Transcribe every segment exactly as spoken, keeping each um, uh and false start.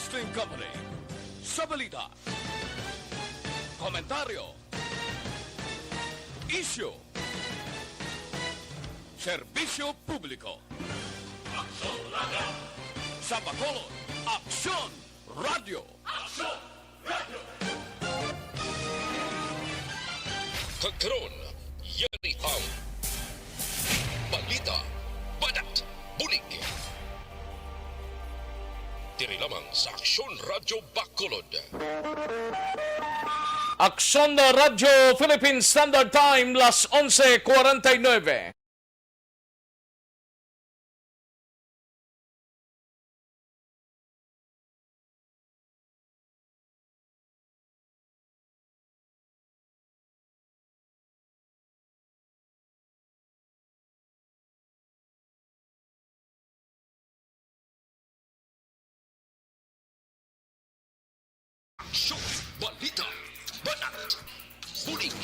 Broadcasting Company. Sa balita, komentaryo, isyu, serbisyo publiko. Sa Bacolod, Aksyon Radyo. Kag karon, yari ang balita, banat, bulig. Diri lamang sa Aksyon Radyo Bacolod. Aksyon Radyo Philippine Standard Time, las onse cuarenta y nueve. Aksyon, balita, banat, bulig.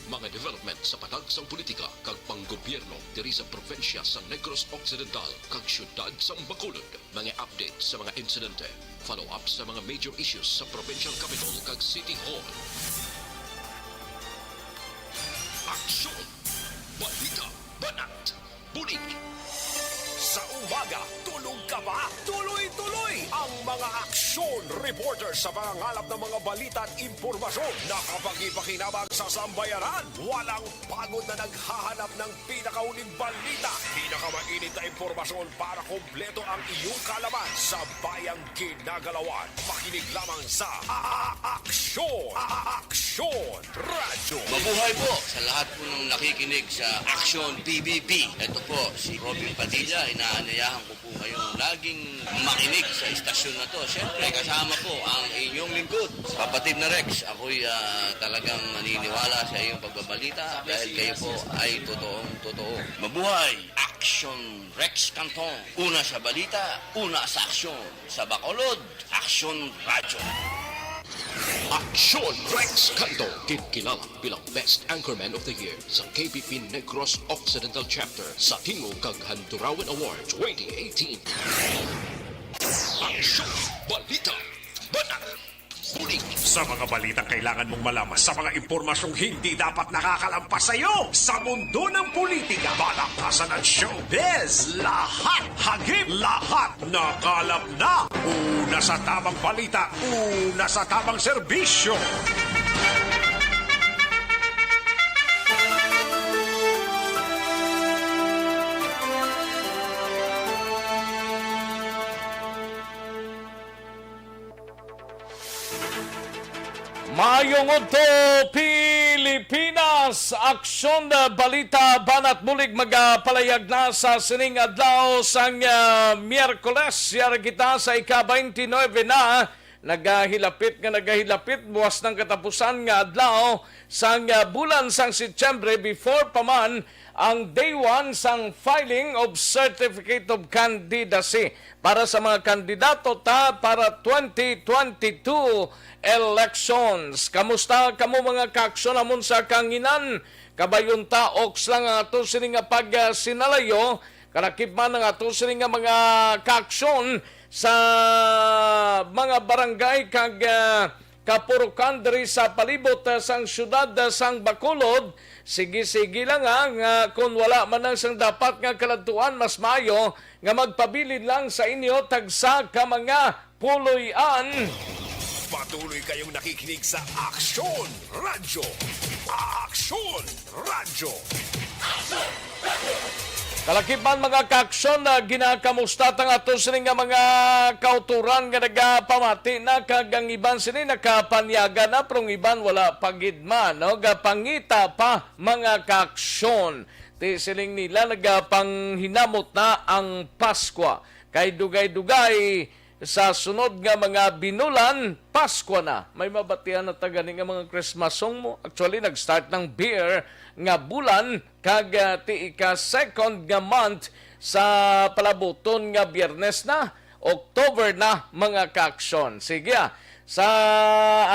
Mga development sa panag sang politika kag panggobyerno diri sa probinsya sa Negros Occidental kag siyudad sang Bacolod. Mga update sa mga insidente, follow-up sa mga major issues sa provincial capital kag city hall. Aksyon, balita, banat, bulig. Sa umaga, tulog ka ba? Tuloy-tuloy ang mga aksyon reporter sa pangangalap ng mga balita at impormasyon na kapakipakinabang sa sambayanan. Walang pagod na naghahanap ng pinakahuling balita, pinakamainit na impormasyon para kompleto ang iyong kaalaman sa bayang ginagalawan. Makinig lamang sa A-, A-, Aksyon, A-, A-, Aksyon Radyo. Mabuhay po sa lahat po ng nakikinig sa Aksyon P B B. Ito po si Robin Padilla, inaanyayahan ko po kayong laging makinig sa istasyon na to. Siyempre, kasama po ang inyong lingkod, kapatid na Rex. Ako'y, ah, talagang naniniwala sa iyong pagbabalita dahil kayo po ay totoong totoo. Mabuhay! Aksyon Rex Canton. Una sa balita, una sa aksyon. Sa Bacolod, Aksyon Radyo. Aksyon Rex Canton, kinkilala bilang Best Anchorman of the Year sa K B P Negros Occidental Chapter sa Tingog kag Handurawan Award twenty eighteen. Aksyon, balita, banat, bulig. Sa mga balitang kailangan mong malaman, sa mga impormasyong hindi dapat nakakalampas sa iyo, sa mundo ng politika, balakasan at showbiz, lahat hagip, lahat nakalap na. Una sa tamang balita, una sa tamang serbisyo. Maayong udto, Pilipinas! Aksyon, ah, balita, banat bulig magapalayag na sa sining adlaw sang, ah, Miyerkules. Yari kita sa ika-twenty-nine na. Nagahilapit nga nagahilapit, buwas ng katapusan nga adlaw sang, ah, bulan sang Setyembre, before pa man ang day one sang filing of Certificate of Candidacy para sa mga kandidato ta para twenty twenty-two elections. Kamusta kamo, mga kaaksyon, amon sa kanginan? Kabayon ta, oks lang ang ato sini nga pagsinalayo, kalakip man ang ato sini nga mga kaaksyon sa mga barangay kag, ah, kapurukan diri sa palibot, ah, sang siyudad, ah, sang Bacolod. Sige-sige lang, ah, nga kon wala man ang sang dapat nga kaladtuan, mas maayo nga magpabilin lang sa inyo tagsa ka mga puloy-an. Patuloy kayong nakikinig sa Aksyon Radyo. Aksyon Radyo. Kalakip man, mga kaaksyon, na ginakamusta tang ato sini nga mga kauturan nga nagapamati na, kag ang iban sini nakapanyaga na, pero ang iban wala pa gid man, no? Gapangita pa, mga kaaksyon. Ti siling nila, nagapanghinamot na ang Paskwa. Kay dugay-dugay, sa sunod nga mga binulan, Paskwa na. May mabatian na ta gani nga mga Christmas song mo. Actually, nag-start ng beer nga bulan, kag, ah, ti ika-second nga month sa palabuton nga Biyernes na, October na, mga kaaksyon. Sige, ah. Sa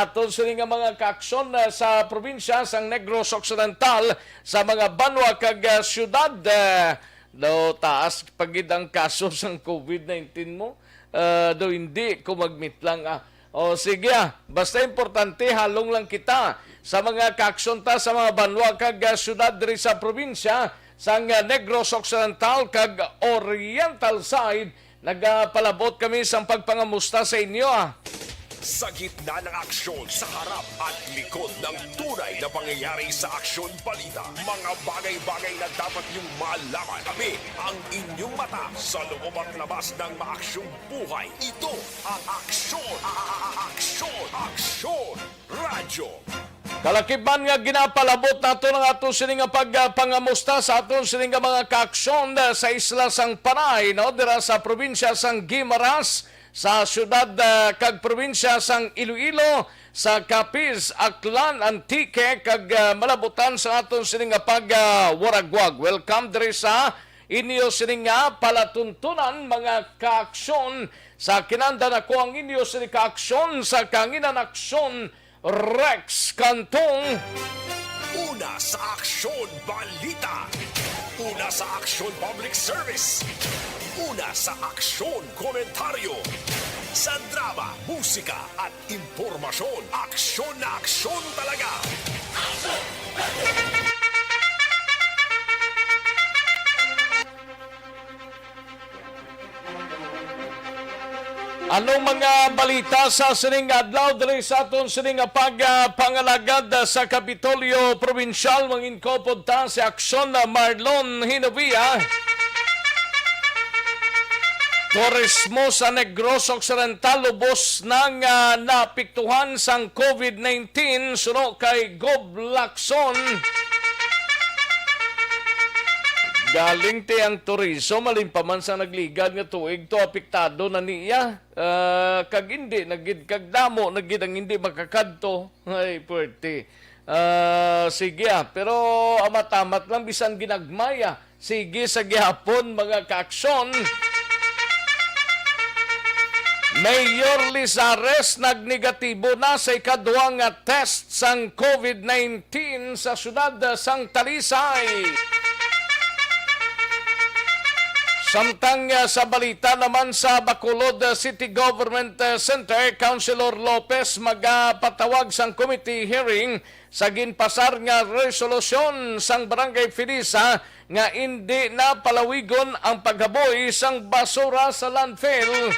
aton sini nga mga kaaksyon, ah, sa probinsya sang Negros Occidental, sa mga banwa kag, ah, siyudad, ah, Daw taas pa gid ang kaso sang covid nineteen mo. Ah, daw hindi ko magmitlang, ah. O sige, ah. Basta importante, halong lang kita sa mga kaaksyon ta sa mga banwa kag, ah, syudad diri sa probinsya sang, ah, Negros Occidental kag Oriental side. Nagapalabot kami sang pagpangamusta sa inyo, ah. Sa gitna ng aksyon, sa harap at likod ng tunay na pangyayari sa Aksyon Balita, mga bagay-bagay na dapat niyong malaman. Kami ang inyong mata sa loob at labas ng maaksyong buhay. Ito ang Aksyon, a-, a-, a-, Aksyon, Aksyon Radyo. Kalakip man nga ginapalabot nato ang ato sini nga pagpangamusta sa aton sini nga mga kaaksyon, eh, sa isla sang Panay, no, dira sa probinsya sang Guimaras, sa syudad, ah, kag probinsya sang Iloilo, sa Capiz, Aklan, Antique, kag, ah, malabutan sa aton sini nga pag, ah, waragwag. Welcome diri sa inyo sini nga palatuntunan, mga kaaksyon. Sa kinanda nako ang inyo sini kaaksyon sa Kanginan Aksyon, Rex Cantong. Una sa Aksyon Balita. Una sa Aksyon Public Service. Una sa Aksyon Komentaryo. Sa drama, musika, at impormasyon. Aksyon na aksyon talaga. Anong mga balita sa sining adlaw diri sa aton sining pag, ah, pangalagad, ah, sa Kapitolyo Probinsyal? Mangin-upod ta si Aksyon, ah, Marlon Hinovia. Turismo sa Negros Occidental lubos nang, ah, naapektuhan sang covid nineteen suno kay Gob Lacson. Galing ti ang turismo, malin pa man sa nagligad nga tuig to, apektado na niya. Ah, kag hindi na gid, kag damo na gid ang hindi makakadto. Ay, puwerte. Ah, sige, ah. Pero amat-amat lang, bisan ginagmay, ah. Sige sa gihapon, mga kaaksyon. Mayor Lizares nagnegatibo na sa ikaduha nga test sang covid nineteen sa siyudad sang Talisay. Samtang, ah, sa balita naman sa Bacolod, ah, City Government, ah, Center, Councilor Lopez magapatawag sang committee hearing sa ginpasar nga resolusyon sang Barangay Felisa nga indi na palawigon ang paghaboy sang basura sa landfill.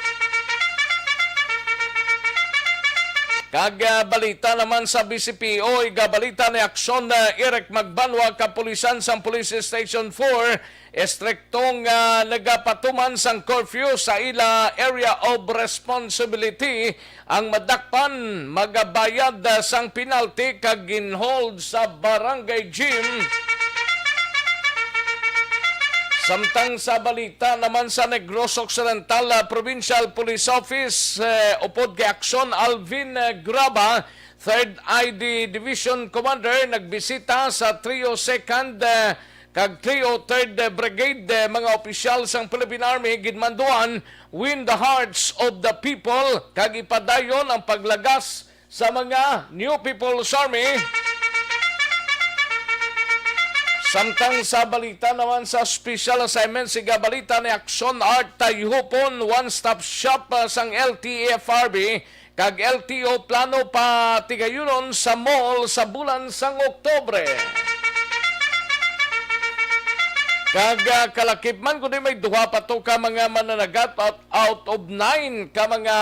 Kag, ah, balita naman sa B C P O, igabalita ni Aksyon, ah, Eric Magbanwa, kapulisan sang Police Station four, estrikto nga nagapatuman sang curfew sa ila area of responsibility ang madakpan, magabayad, ah, sang penalty kag ginhold sa barangay gym. Samtang sa balita naman sa Negros Occidental, ah, Provincial Police Office, eh, upod kay Aksyon Alvin, eh, Graba, Third I D Division Commander, nagbisita sa Trio Second, eh, kag Trio Third Brigade, eh, mga opisyal sang Philippine Army, ginmanduan, win the hearts of the people, kag ipadayon ang paglagas sa mga New People's Army. Samtang sa balita naman sa special assignment, siga balita ni Aksyon Art Tayhupon, one-stop shop, ah, sang L T F R B, kag L T O plano pa tigayunon sa mall sa bulan sang Oktubre. Kag, ah, kalakip man, kundi may duha pa to ka mga mananagat out, out of nine ka mga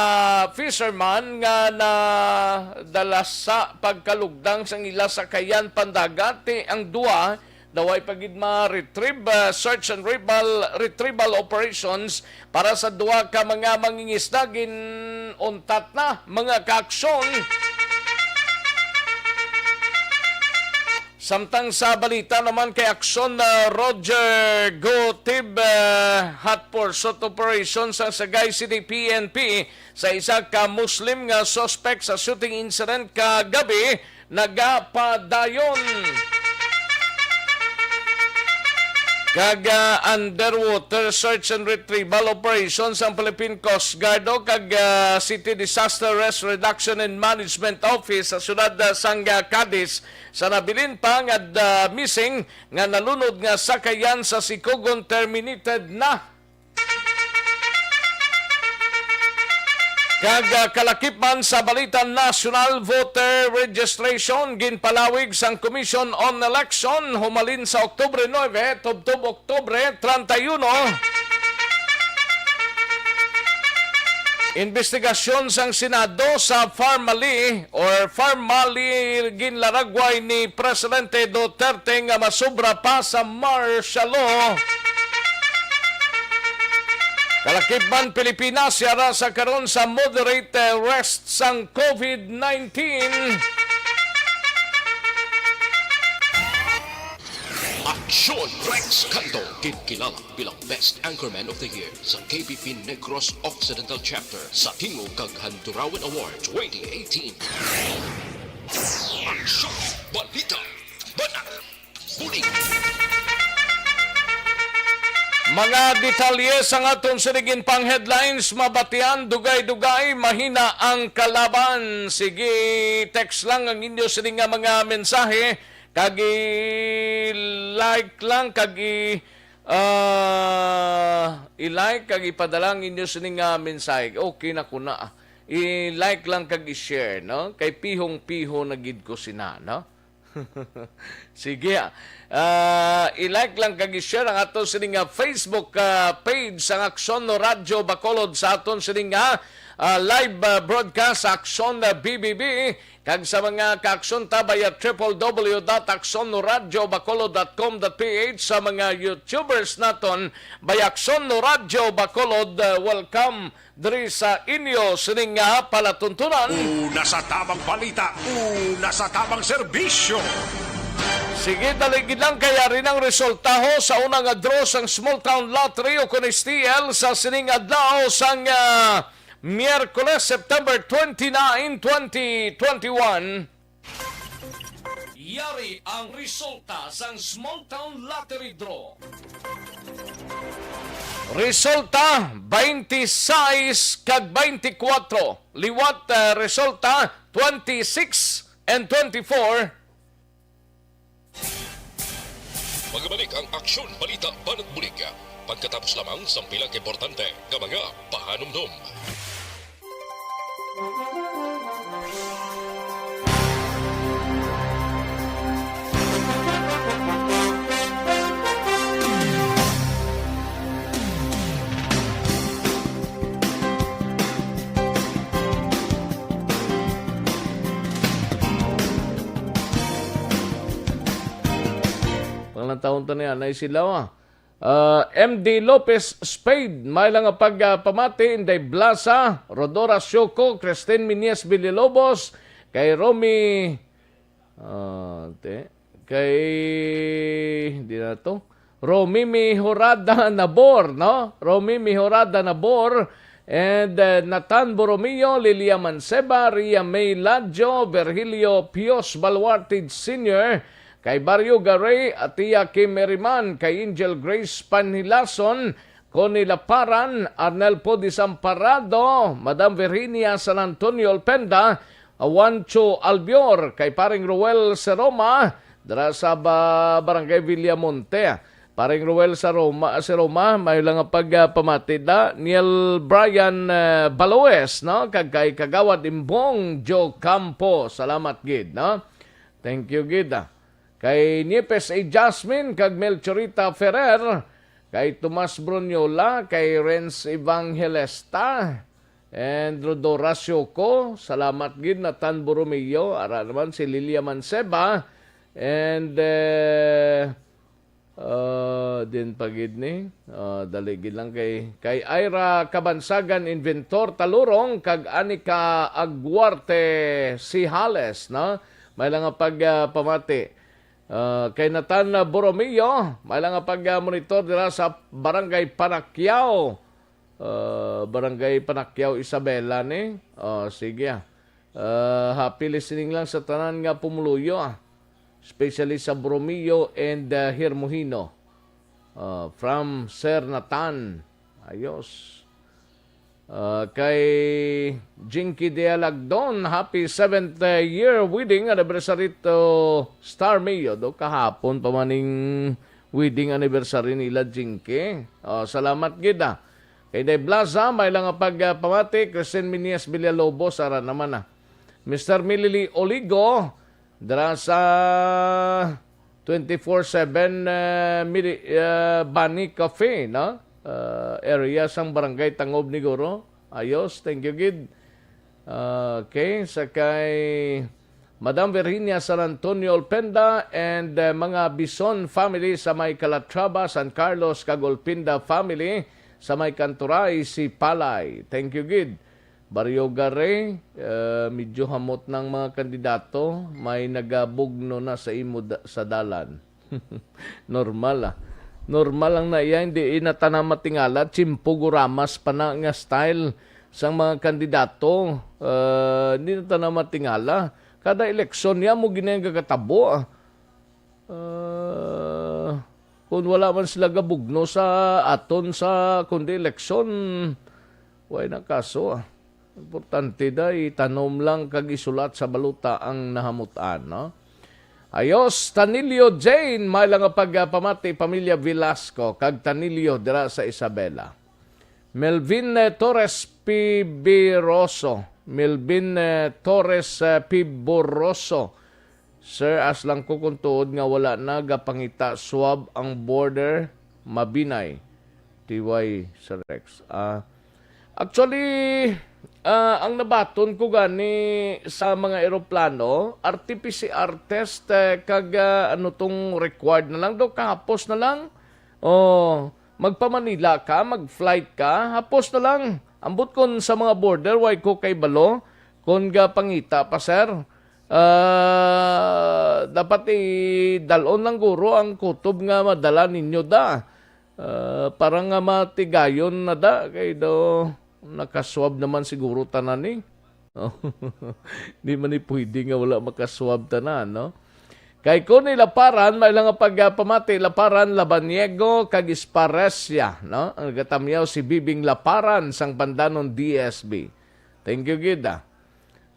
fisherman nga nadala sa pagkalugdang sang ila sakayan pandagat. Ti ang duha, naway pa gid ma-retrieve, ah, search and retrieval, retrieval operations para sa duha ka mga mangingisda, gin-untat na, mga kaaksyon. Samtang sa balita naman kay Aksyon, ah, Roger Gotib, ah, hot pursuit operation sa Sagay City P N P sa isa ka Muslim nga suspect sa shooting incident kagabi nagapadayon. kag, ah, underwater search and retrieval operations ang Philippine Coast Guard, o kag, ah, City Disaster Risk Reduction and Management Office sa siyudad, ah, sang, ah, Cadiz, sa nabilin pa nga, ah, missing nga nalunod nga sakayan sa Sikogon terminated na. Kag, ah, kalakip man sa balita, national voter registration ginpalawig sang Commission on Election humalin sa Oktubre nuebe tubtob Oktubre treinta y uno. Investigasyon sang Senado sa Farmally or Farmally ginlaragway ni Presidente Duterte nga masubra pa sa martial law. Kalakip man, Pilipinas yara sa karon sa moderate, eh, rest sang COVID nineteen. Aksyon Rex Canto, ginkilala bilang Best Anchorman of the Year sa K B P Negros Occidental Chapter sa Tingog kag Handurawan Award twenty eighteen. Aksyon, balita, banat, bulig. Mga detalye sang aton sining pang headlines mabatian, dugay-dugay, mahina ang kalaban. Sige, text lang ang inyo sining nga mga mensahe, kag i-like lang, kag i-, ah, i-like, kag ipadala ang inyo sining nga mensahe. Okay na ko na. I-like lang kag i-share, no? Kay pihong-piho na gid ko sina, no? Sige, ah. Ah, i-like lang kag i-share ang aton sining nga Facebook, ah, page sang Aksyon Radyo Bacolod, sa aton sining nga, ah, live, ah, broadcast sa Aksyon, ah, B B B, kag sa mga kaaksyon ta via triple W dot aksyon radyo bacolod dot com dot P H, sa mga YouTubers naton via Aksyon Radyo Bacolod, ah, welcome diri sa inyo sining nga palatuntunan. Una sa tabang balita, una sa tabang serbisyo. Sige, dali gid lang, kay ari nang resultaho sa una nga draw sang Small Town Lottery o kon S T L sa sining adlaw sang, ah, Miyerkules, September twenty-nine, twenty twenty-one. Yari ang resulta sang Small Town Lottery Draw. Resulta, twenty-six kag twenty-four. Liwat, eh, resulta, twenty-six and twenty-four. Magabalik ang Aksyon Balita Banat Bulig pagkatapos lamang sang pila ka importante nga mga pahanumdom. Panglantawon ta niya, nay sila, ah. Ah, M D Lopez Spade, may lang nga pagpamati, Inday Blasa, Rodora Sioco, Christine Miñez Villalobos, kay Romy, ah, te, kay, di na to, Romy Mejorada Nabor, no? Romy Mejorada Nabor, and, uh, Nathan Borromeo, Lilia Manceba, Ria May Ladjo, Virgilio Pios Baluarte Senior, kay Barrio Garay, Atia Kim Meriman, kay Angel Grace Panhilason, Connie Laparan, Arnel Pudi Samparado, Madam Virginia San Antonio Olpenda, Juancho Albior, kay Paring Roel Seroma, dira sa ba-, Barangay Villamonte. Paring Roel sa Roma, si Roma, may lang nga pag, ah, pamati da. Niel Brian, eh, Baloes, no? Kag kay Kagawad Imbong Joe Campo. Salamat gid, no? Thank you gid, ah. Kay Niepes A. Jasmine, kag Melchorita Ferrer, kay Tomas Bruniola, kay Renz Evangelista, and Rodora Sioco. Salamat gid, Nathan Borromeo. Ara naman si Lilia Manceba. And, eh, ah, din pa gid ni. Ah, dali gid lang kay, kay Ira Kabansagan Inventor Talurong kag Anika Aguarte Sijales, no? May lang nga pag, ah, pamati. Ah, kay Nathan Borromeo, may lang nga pag, ah, monitor dira sa Barangay Panacquiao. Ah, Barangay Panacquiao, Isabela ni. Oh, sige, ah. Ah, happy listening lang sa tanan nga pumuluyo, ah. Especially sa Borromeo and, ah, Hermohino. Uh, from Sir Nathan. Ayos. Uh, kay Jinky Dialagdon, happy seventh year wedding anniversary to Star Mayo. Do kahapon pa man ning wedding anniversary nila, Jinky. Uh, salamat gid, ah. Kay Day Blaza, may lang nga pagpamati, Christine Minias Villalobos, ara naman, ah. Mister Milili Oligo, dira sa twenty-four seven, eh, Mili-, eh, Bani Cafe, no? Eh, area sang Barangay Tangob ni Guro. Ayos, thank you, gid. Okay, sa kay Madam Virginia San Antonio Olpenda and, eh, mga Bison family sa may Calatrava, San Carlos, kag Olpenda family sa may Kanturay, Sipalay. Thank you, gid. Barrio Gare, eh, medyo hamot ng mga kandidato, may nagabugno na sa imo da-, sa dalan. Normal, ah. Normal lang na iya, hindi na ta na matingala, tsimpo guramas pa na nga style sang mga kandidato. Eh, hindi na ta na matingala. Kada eleksyon niya mo gini ang gagatabuan. Ah, kung wala man sila gabugno sa aton sa kundi eleksyon, way na kaso, ah. Importante da, itanom lang kag isulat sa balota ang nahamutan, no? Ayos, Tanilio Jane, may lang nga pagpamati, pamilya Velasco, kag Tanilio dira sa Isabela. Melvin, eh, Torres Pibiroso. Melvin, eh, Torres, eh, Piburoso. Sir, ask lang ko kung tuod nga wala na gapangita swab ang border, Mabinay. T Y, Sir Rex. Ah, actually, ah, ang nabaton ko gani sa mga eroplano, R T P C R test, eh, kag, ah, ano tong required na lang daw, kahapos na lang. Oh, magpa-Manila ka, mag-flight ka, hapos na lang. Ambot kon sa mga border, way ko kay balo kon gapangita pa, sir. Ah, dapat idalon lang guro ang kutob nga madala ninyo da. Ah, para nga matigayon na da, kay do nakaswab naman siguro tanan ni. Di man ni pwede nga wala makaswab tanan, no? Kay Connie Laparan, may lang nga pagpamati, Laparan, Labaniego, kag Esparecia, no? Ang nagatamyaw si Bibing Laparan sang Pandanon D S B. Thank you, gid, ah.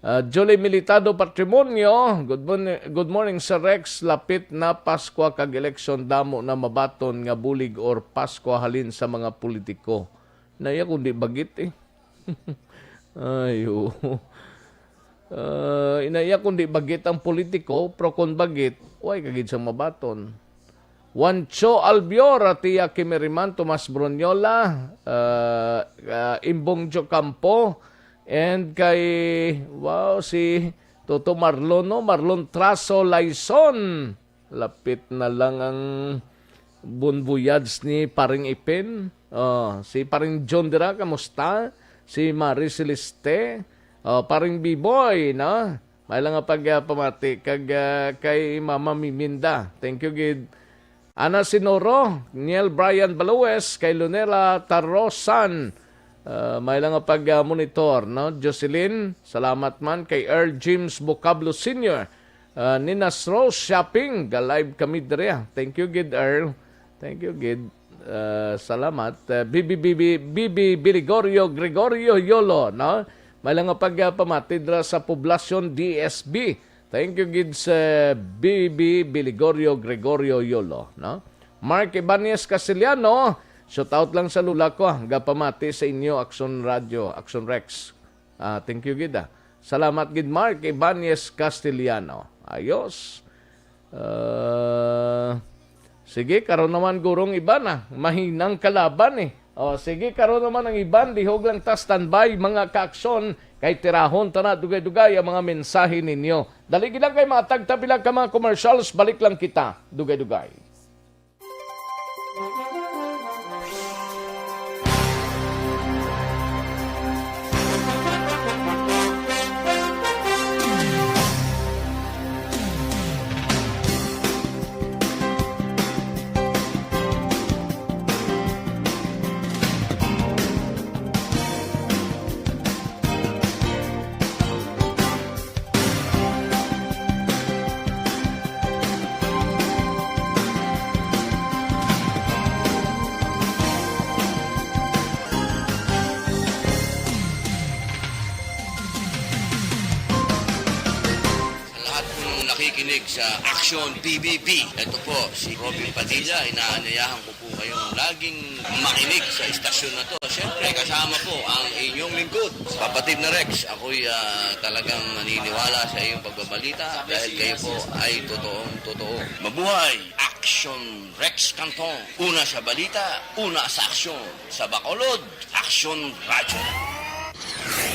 Ah, Julie Militado Patrimonio, good morning, good morning, Sir Rex. Lapit na Paskwa kag eleksyon, damo na mabaton nga bulig or Paskwa halin sa mga politiko. Naya kundi bagit, eh. Ay, oo. Ah, inaya kundi bagit ang politiko, pero kung bagit, way ka gid sang mabaton. Juancho Albior, Tia Kimiriman, Tomas Brunyola, ah, ah, Imbong Jocampo, and kay, wow, si Toto Marlon, no? Marlon Traso Laison. Lapit na lang ang bon voyage ni Paring Ipin. Oh, si Paring John dira, kamusta? Si Marie Celeste. Oh, Paring Biboy, no? May lang nga pagpamati kag, ah, kay Mama Miminda. Thank you, gid. Ana Sinoro, Niel Brian Balues, kay Lunela Tarosan. Ah, may lang nga pag, ah, monitor, no? Jocelyn, salamat man. Kay Earl James Vocablo Senior, ah, Ninas Rose Shopping, ga-live kami diri, ah. Thank you, gid, Earl. Thank you, gid. Ah, salamat. Ah, B B, B B, B B Biligorio Gregorio Yolo, no? May lang nga pag, ah, pamati dira sa Poblacion D S B. Thank you, gid, sa B B Biligorio Gregorio Yolo, no? Mark Ibanez Castellano, shout out lang sa lula ko, ah, gapamati sa inyo, Action Radio, Action Rex. Ah, thank you, gid, ah. Salamat, gid, Mark Ibanez Castellano. Ayos. Ah, sige, karon naman gurong iban, ah. Mahinang kalaban, eh. O, sige, karon naman ang iban, lihog lang ta standby, mga kaaksyon, kay tirahon ta na dugay-dugay ang mga mensahe ninyo. Dali gid lang kay matag ta pila ka mga commercials, balik lang kita dugay-dugay. Sa Action P B B. Ito po, si Robin Padilla. Inaanyayahan ko po kayong laging makinig sa istasyon na to. Siyempre, kasama po ang inyong lingkod, Kapatid na Rex. Ako'y ah, talagang naniniwala sa iyong pagbabalita dahil kayo po ay totoong totoo. Mabuhay! Action Rex Canton. Una sa balita, una sa aksyon. Sa Bacolod, Action Radyo.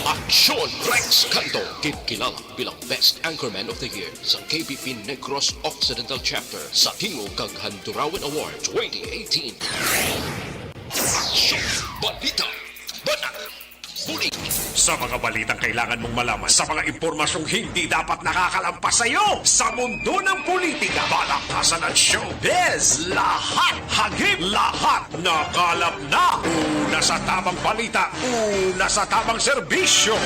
Action Rex Canto, kitkilala bilang Best Anchorman of the Year sa K B P Negros Occidental Chapter sa Tingog kag Handurawan Award twenty eighteen. Action Balita. Banat. Bulig. Sa mga balitang kailangan mong malaman, sa mga impormasyong hindi dapat nakakalampas sa iyo, sa mundo ng politika, balaktasan at showbiz, lahat hagip, lahat nakalap na. Una sa tamang balita, una sa tamang serbisyo.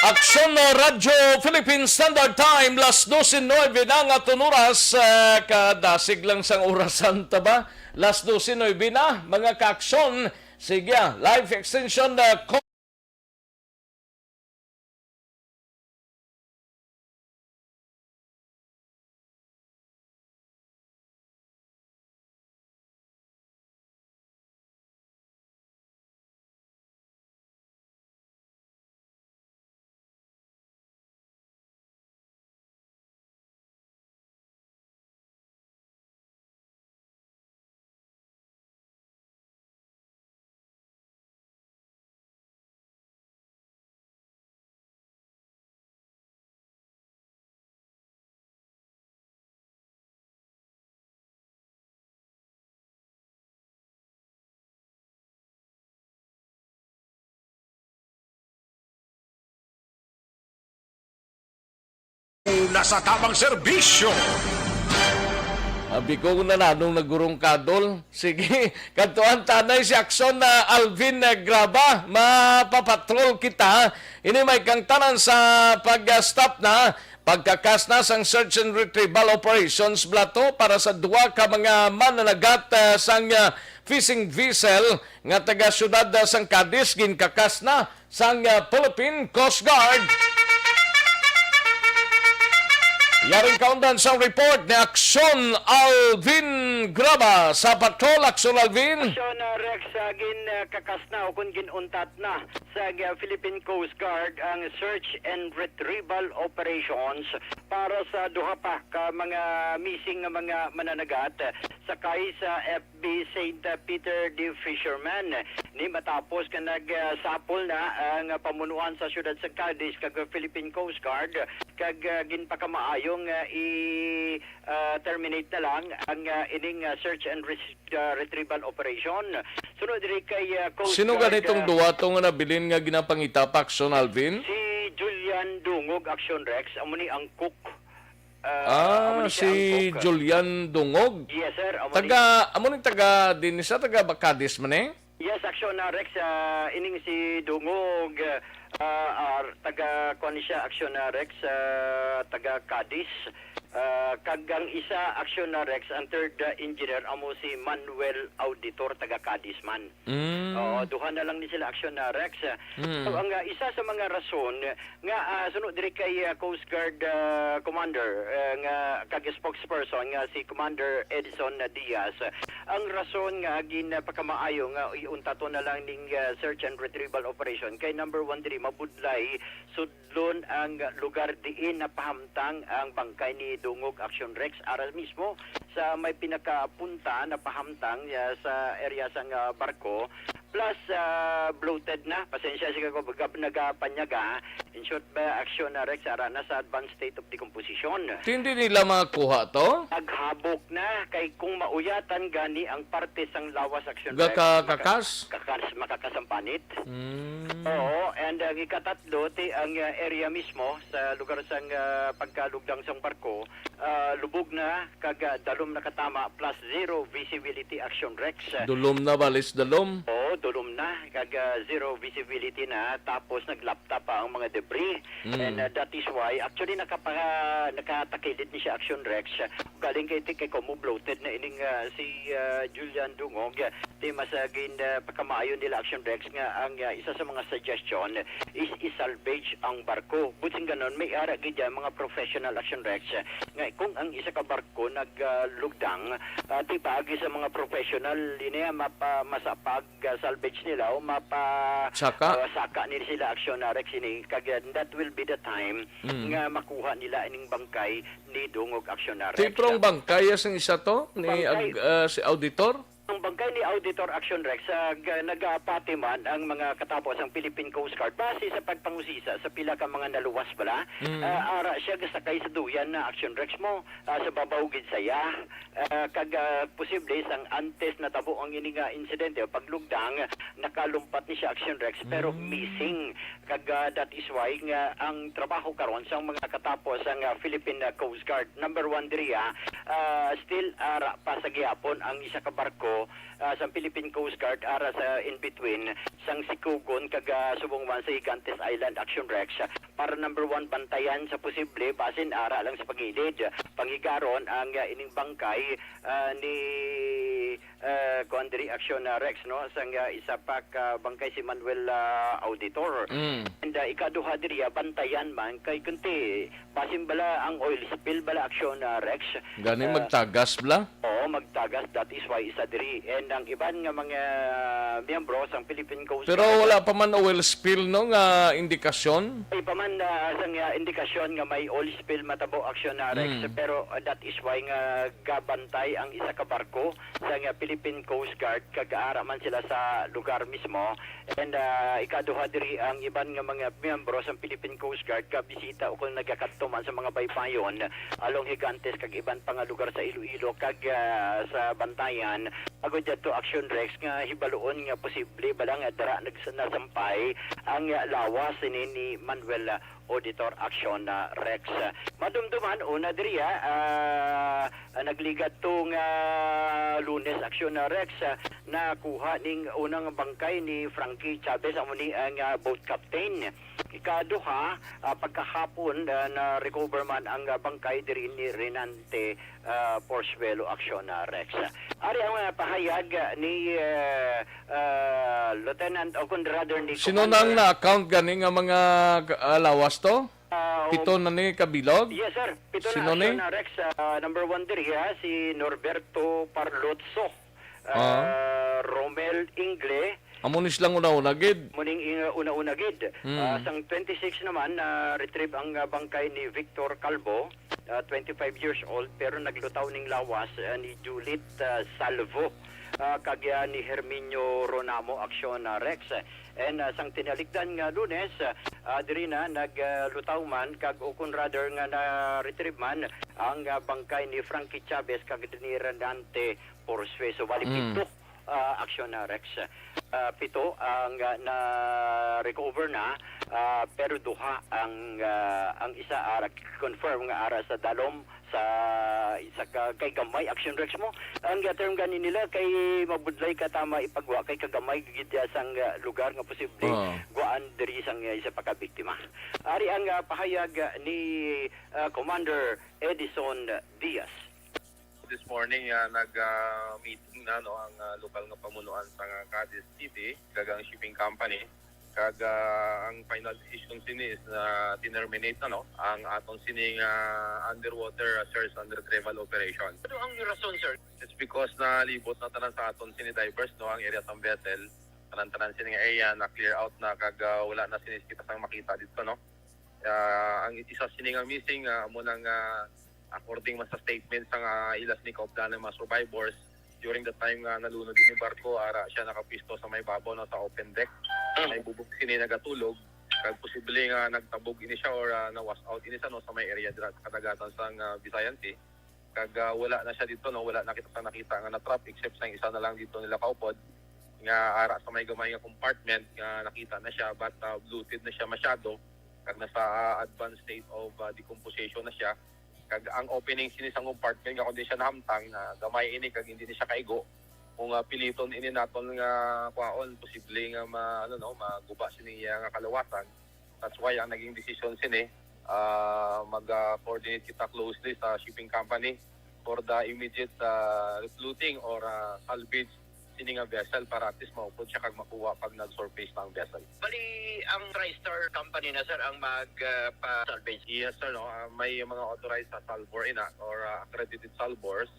Aksyon na Radyo Philippine Standard Time, las dose nuebe na nga tunuras, ah, kadasig lang sang orasan ta ba? Las dose nuebe na, mga kaaksyon. Sige, ah, live extension na Una sa tamang serbisyo. Abi ko na nanong nagurong kadol. Sige, kadtuan tanay si Aksyon na Alvin, eh, Graba. Mapapatrol kita. Ini may kangtanan sa pag-stop na, pagkakas na sang search and retrieval operations, Blato, para sa duha ka mga mananagat, eh, sang, eh, fishing vessel nga taga siyudad, eh, sang Cadiz, ginkakas na sang, ah, Philippine Coast Guard. Yaring kaundan sang report ni Aksyon Alvin Graba sa Patrol. Aksyon Alvin. Aksyon, ah, Rex, ah, gin, ah, kakas na o kung ginuntat na sa, ah, Philippine Coast Guard ang search and retrieval operations para sa duha pa ka mga missing nga mga mananagat sakay sa F B Saint Peter the Fisherman. Ni matapos nga nagsapol na ang pamunuan sa siyudad sa Cadiz kag Philippine Coast Guard, kag, ah, ginpakamaayo nga i, ah, terminate na lang ang, ah, ining, ah, search and res-, ah, retrieval operation. Sunod diri kay, ah, Coast Sino Guard, ganitong ah, duwa to nga nabilin nga ginapangita pa, Aksyon Alvin? Si Julian Dungog, Aksyon Rex, amo ni ang cook. Ah, amo Ah, ni si si Angkok. Julian Dungog. Yes, sir. Amo ni Taga, amo ni taga, din sa taga Bacadis man eh? Yes, Aksyon, ah, Rex, ah, ining si Dungog, ah, ah, taga, kuwan ni siya, Aksyon, ah, Rex, ah, taga Cadiz. Ah, kag ang isa, Aksyon, ah, Rex, ang third, ah, engineer, amo si Manuel Auditor, taga Cadiz man. Mm. Oo, duha na lang ni sila, Aksyon, ah, Rex. Mm. So, ang, ah, isa sa mga rason nga, ah, suno diri kay, ah, Coast Guard, ah, Commander, ah, nga kag spokesperson nga si Commander Edison Diaz, ah, ang rason nga ginapakamaayo nga iuntaton na lang ning, ah, search and retrieval operation kay number one diri mabudlay sudlon ang lugar diin napahamtang ang bangkay ni Dungog, Action Rex, ara mismo sa may pinakapunta napahamtang, ah, sa area sang, ah, barko. Plus, ah, bloated na. Pasensya siya ko, gab-, nagapanyaga. In short ba, Action, ah, Rex, ara na sa advanced state of decomposition. Hindi nila makuha to? Naghabok na. Kay kung mauyatan gani ang parte sang lawas, Action, Rex, Gaka-, maka-, kakas? kakas, makakasampanit. Mm. Oo, and, ah, ikatatlo, ti ang, ah, area mismo sa lugar sang, ah, pagkalugdang sang barko, ah, lubog na kag, ah, dalom nakatama plus zero visibility, Action Rex. Dulom na, balis dalom. Oo, Dulom na, kag, ah, zero visibility na, tapos naglapta pa ang mga debris. Mm. And, ah, that is why, actually, nakapa-, nakatakilid ni siya, Action Rex. Galing kay, kay kumo bloated na ining, ah, si, ah, Julian Dungog. Ti mas, ah, gin, ah, pakamaayo nila, Action Rex, nga ang, ah, isa sa mga suggestion is i-salvage ang barko. Buting ganon, may ara gid, ah, mga professional, Action Rex, nga kung ang isa ka barko nag, ah, lugdang, ah, ti paagi sa mga professional, ini, ah, mapa-, masapag, ah, salvage nila o mapa-, Saka? ah, saka ni sila, Action Rex, ini. Kag, ah, that will be the time Mm. nga makuha nila ining bangkay ni Dungog, Action Rex. Ti, pero ang bangkay sang isa to ni Bangkay. ag-, ah, si Auditor? Ang bangkay ni Auditor, Action Rex, ah, ga-, nagapati man ang mga katapo sang Philippine Coast Guard base sa pagpangusisa sa pila ka mga naluwas bala. Mm. Ah, ara siya gasakay sa duyan na, Action Rex, mo, ah, sa babaw gid saya. Ah, kag, ah, posible sang antes natabo ang ini nga insidente o paglugdang, nakalumpat ni siya, Action Rex, pero Mm. missing. Kag, ah, that is why nga ang trabaho karon sang mga katapo sang, ah, Philippine, ah, Coast Guard, number one diri, ah, ah, still ara pa sa gihapon ang isa ka barko, ah, sang Philippine Coast Guard ara sa in between sang Sicogon kag, ah, subong man sa Gigantes Island, Action Rex, para number one bantayan sa posible basin ara lang sa pagilid. Panghigaron ang, ah, ining bangkay, ah, ni, ah, kuan diri, Action, ah, Rex, no, sang, ah, isa pa ka bangkay si Manuel, ah, Auditor. Mm. And, ah, ikaduha diri, ah, bantayan man kay kunti basin bala ang oil spill bala, Action, ah, Rex. Gani Ah, magtagas bala? Oo, magtagas. That is why isa diri. And ang iban nga mga miyembro sang Philippine Coast Pero Guard, wala pa man oil spill, no, nga indikasyon? Ay pa man, ah, sang, ah, indikasyon nga may oil spill matabo, Action, ah, Rex. Mm. Pero, ah, that is why nga gabantay ang isa ka barko sang, ah, Philippine Coast Guard kag ara man sila sa lugar mismo. And, ah, ikaduha diri ang iban nga mga miyembro sang Philippine Coast Guard nga bisita ukon nagakadto man sa mga baybayon along Gigantes kag iban pa nga lugar sa Iloilo kag, ah, sa Bantayan. Agod didto, Action Rex, nga hibaluon nga posible bala nga dara nags-, nasampay ang, ah, lawas sini ni Manuel, ah, Auditor, Action, ah, Rex. Madumduman, una diri, ah, ah, nagligad to nga Lunes, Action, ah, Rex, ah, nakuha ning unang bangkay ni Frankie Chavez, amo ni ang, ah, boat captain. Ikaduha, ah, pagkahapon, ah, na-recover man ang, ah, bangkay diri ni Renante, ah, Porzuelo, Action, ah, Rex. Ari ang, ah, pahayag, ah, ni, ah, ah, Lieutenant, o kung rather ni Sino Commander nang na-account gani nga mga, ah, lawas to? Ah, Pito na ni kabilog? Yes, sir. Pito na. Sino ni? Action, ah, Rex. Ah, number one diri, ha, si Norberto Parlotso, Ah. ah, Romel Ingle. Amo ni silang una-una gid. Muning ing-, una-una gid. Hmm. Ah, sang twenty-six naman, na retrieve ang, ah, bangkay ni Victor Calvo, ah, twenty-five years old, pero naglutaw ning lawas, ah, ni Juliet, ah, Salvo, ah, kag, ah, ni Herminio Ronamo, Action, ah, Rex. And, ah, sang tinalikdan nga Lunes, ah, diri na naglutaw man kag, o kon rather nga na-retrieve man ang, ah, bangkay ni Frankie Chavez kag ni Renante Porzuelo. Bali, Mm. pito, ah, Action, ah, Rex. Ah, pito ang, ah, na-recover na, ah, pero duha ang, ah, ang isa, ah, confirm nga ara sa dalom sa, sa ka-, kay gamay, Action, Rex, mo. Ang, ah, term gani nila kay mabudlay ka tama ipagwa kay kagamay gid sang, ah, lugar nga posible Oo. guwaan diri sang, ah, isa pa ka biktima. Ari ang, ah, pahayag, ah, ni, ah, Commander Edison Diaz. This morning, ah, nag, ah, meeting na, no, ang, ah, lokal nga pamunuan sa, ah, Cadiz City kag ang shipping company. Kag, ah, ang final decision sini is na tinerminate na, no, ang aton sining, ah, underwater, ah, search and retrieval operation. Ano ang rason, sir? It's because nalibot na tanan sa aton sini divers, no, ang area sang vessel. Tanan-tanan sini nga area na clear out na kag, ah, wala na sini kita sang makita dito, no. Ah, ang isa sini nga missing, ah, amo nang, ah, according man sa statement sa nga ila sini kaupdanan mga survivors, during the time nga nalunod ini barko, ara siya nakapisto sa may babaw, no, sa open deck. Mm. May bubog sini nagatulog, kag posible nga nagtabog ini siya or, ah, na-wash out ini siya, no, sa may area dira sa kadagatan sang, ah, Visayan Sea. Kag, ah, wala na siya dito, no, wala na kita sa nakita nga na-trap except sa isa na lang dito nila kaupod nga ara sa may gamay nga compartment nga nakita na siya, but, ah, bloated na siya masyado kag nasa, ah, advanced state of, ah, decomposition na siya. Kag ang opening sini sang compartment nga kundi siya nahamtang na gamay ini kag hindi ni siya kaigo, Kung, ah, piliton ini naton nga kwaon, posible nga ma-, ano, no, maguba sini iya nga kalawasan. That's why ang naging desisyon sini, ah, mag-coordinate kita closely sa shipping company for the immediate, ah, refloating or, ah, salvage sini nga vessel para at least maupod siya kag makuha pag nag-surface na ang vessel. Bali, ang TriStar company na, sir, ang mag, ah, pa-salvage? Yes, sir, no? Ah, may mga authorized sa salvor ina or, ah, accredited salvors.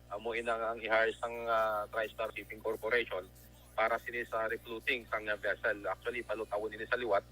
Amo ina nga ang i-hire sang, ah, TriStar Shipping Corporation para sini sa refloating sang, ah, vessel. Actually, palutawon ini sa liwat.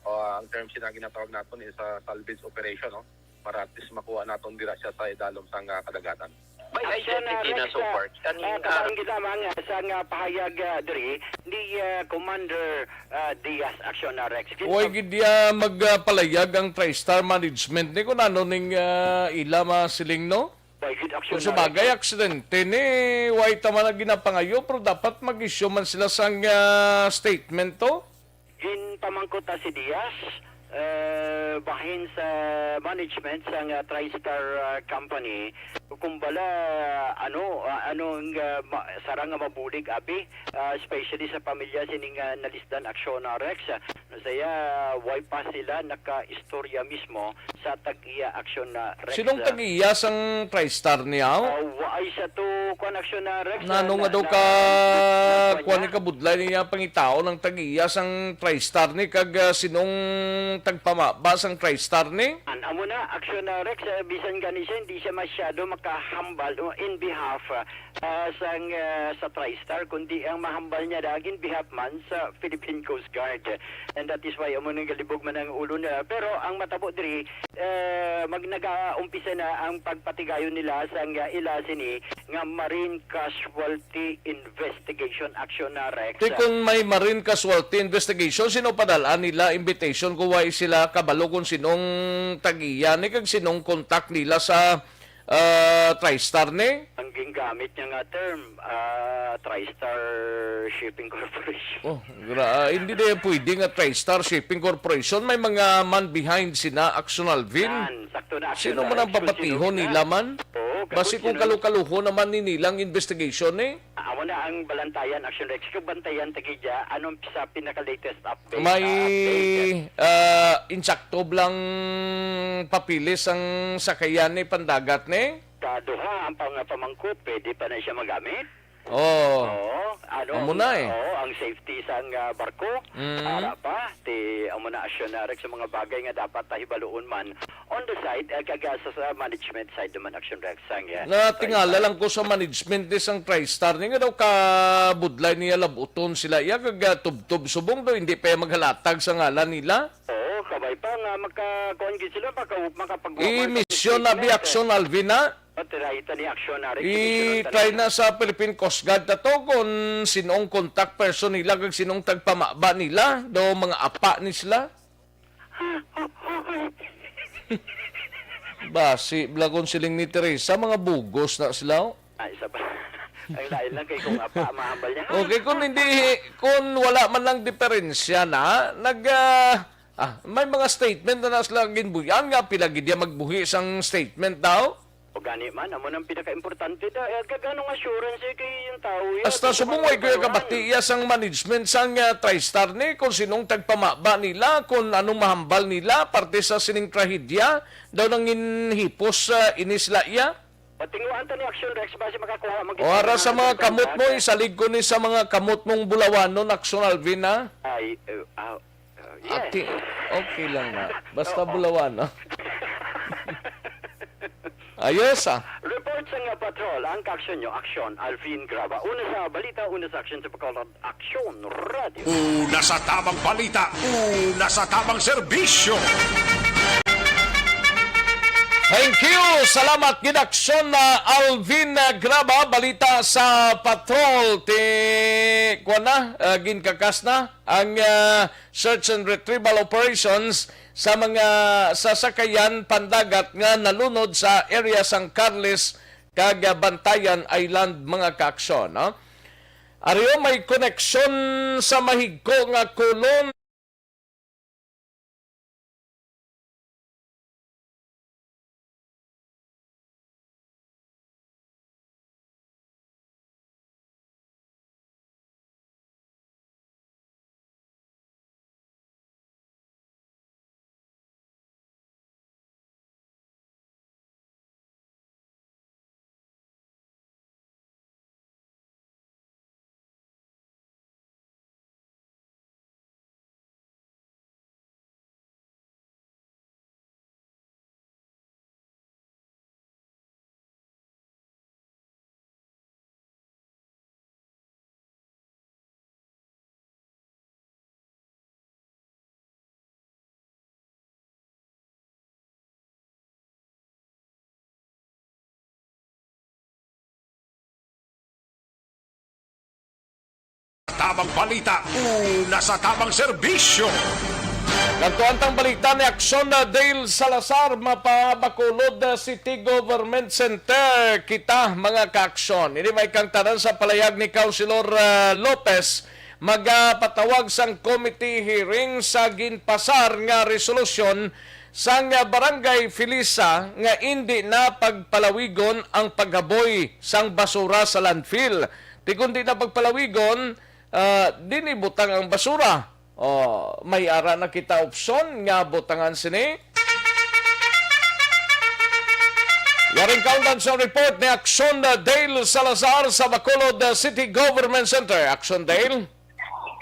Ah, ang term sina ginatawag naton is, ah, salvage operation, no? Para at least makuha naton dira siya sa idalom sang, ah, kadagatan. May Action, ah, identity na Rex, so ah, far. Kaning, ah, ah, kabahin kita, mang, ah, sa nga pahayag, ah, diri ni, ah, Commander, ah, Diaz, Action, ah, Rex. Gin- Way gid ya magpalayag ang TriStar Management ni kung ano ning, ah, ila masiling, no? Way gid, Action, Kung ah, sa bagay, Rex. Aksidente ni, way ta man na ginapangayo, pero dapat mag-issue man sila sang, ah, statement to. Ginpamangkot ta si Diaz, eh, bahin sa management sang, ah, TriStar, ah, Company, kung bala, ano, ah, ano ang, ah, ma-, sarang nga mabulig, abi, ah, especially sa pamilya sining, ah, nalisdan, Action, ah, Rex, ah, saya, way pa sila nakaistorya mismo sa tag-iya, Action, ah, Rex, Sinong ah. Tag-iya sang TriStar niya? Ah, wa-, ay sa to, kwan, Action, ah, Rex, Nano ah, nga na, daw na, ka, na, na, kwan, ni kabudlay niya pangitaon ang tag-iya sang TriStar ni kag, ah, sinong tagpamaba sang TriStar ni? An, amo na, Action, ah, Rex, ah, bisan gani siya, hindi siya masyado makahambal, oh, in behalf, ah, ah, sang, ah, sa TriStar, kundi ang mahambal niya dagin behalf man sa Philippine Coast Guard. And that is why amo nang galibog man ang ulo nila. Pero ang matabo diri, eh, mag-, nagaumpisa na ang pagpatigayon nila sang, ah, ila sini nga marine casualty investigation, Action, ah, Rex. Ti kung may marine casualty investigation, sino padal-an nila invitation kung way sila kabalo kung sinong tag-iya ni kag sinong contact nila sa, ah, TriStar ni? Ang gingamit niya nga term, ah, TriStar Shipping Corporation. Oh, gra-, ah, hindi na pwede nga TriStar Shipping Corporation. May mga man behind sina, Action Alvin. Yan, sakto na, Action Sino man Alvin. Ang Kung sino pabatihon na. Nila man? Oo, Basi kung sino. Kalukaluho naman ni nilang investigation eh. Amo na ang balantayan, Action Rex. Kung bantayan, tagidya, anong sa pinaka-latest update? May, Ah, update. Ah, insakto lang papilis ang sakayan ni pandagat ni? Sa duha, ang pang-, pamangkot, pwede pa na siya magamit? Oo. Oo, ano Amo ang, na eh. Oo, ang safety sang, ah, barko, Mm. ara pa, ti, amo na, Action, ah, Rex, sa mga bagay nga dapat tahibaluon man on the side, eh, kag, ah, sa, sa management side naman, Action Rex, sang, eh, Natingala TriStar. Lang ko sa management ni sang TriStar ni nga daw kabudlay niya labuton sila iya kag, ah, tubtob subong daw hindi pa iya maghalatag sa ngalan nila. Oo, kabay pa nga maka-, kuwan gid sila, maka-, makapag-, I-mission na bi statement, eh. Action, Alvin, ha? Pati ra ita ni Action, na I-try na sa Philippine Coast Guard na to kung sinong contact person nila kag sinong tagpamaba nila, do mga apa ni sila. Basi, bala kung siling ni Teresa, mga bugos na sila, oh. Ah, isa pa. Ang lain lang kay kung apa, mahambal niya. Okay, kung hindi, kung wala man lang diferensya na, nag, ah, ah, may mga statement na, na sila ginbuhian nga, pila gid ya magbuhi sang statement daw. O gani man, amo nang pinaka-importante da, eh, kag anong assurance, eh, kay yung tao, eh, Hasta kung subong way ko yung paano. Kabati iya sang management sang, ah, TriStar ni, kung sinong tagpamaba nila, kung anong mahambal nila, parte sa sining trahedya, daw nangin hipos, ah, ini sila iya. Patinguan ta ni Action Rex, basi makakuha, mag- O, ara sa mga kamot mo, isalig ko ni sa mga kamot mong bulawanon, Action Alvin, ha? Ay, eh, ah, Uh, yes. Ati, okay lang na. Basta Oo. Bulawan, no? Ayos, ah. Report sa nga patrol, ang kaaksyon nyo, Aksyon, Alvin Graba. Una sa balita, una sa aksyon sa Bacolod, Aksyon Radio. Una sa tamang balita, una sa tamang serbisyo. Thank you. Salamat gid, Aksyon, ah, Alvin, ah, Graba. Balita sa patrol. Ti, kuwan na, ah, ginkakas na ang, ah, search and retrieval operations sa mga sasakayan pandagat nga nalunod sa area sang Carles kag Bantayan Island, mga kaaksyon, no? Ari, o, may koneksyon sa mahigko nga kulon. Tabang balita, una sa tabang serbisyo. Kantuan tang balita ni Action Dale Salazar, mapa Bacolod City Government Center. Kita, mga ka-aksyon. Ini may kang tanan sa palayag ni Councilor, ah, Lopez, magapatawag sang committee hearing sa ginpasar nga resolusyon sang Barangay Felisa nga indi na pagpalawigon ang paghaboy sang basura sa landfill. Ti kon di na pagpalawigon, ah, dili butang ang basura. Oh, may ara na kita opsyon nga butangan sini. Yaring kaundan sa report ni Action Dale Salazar sa Bacolod City Government Center. Action Dale.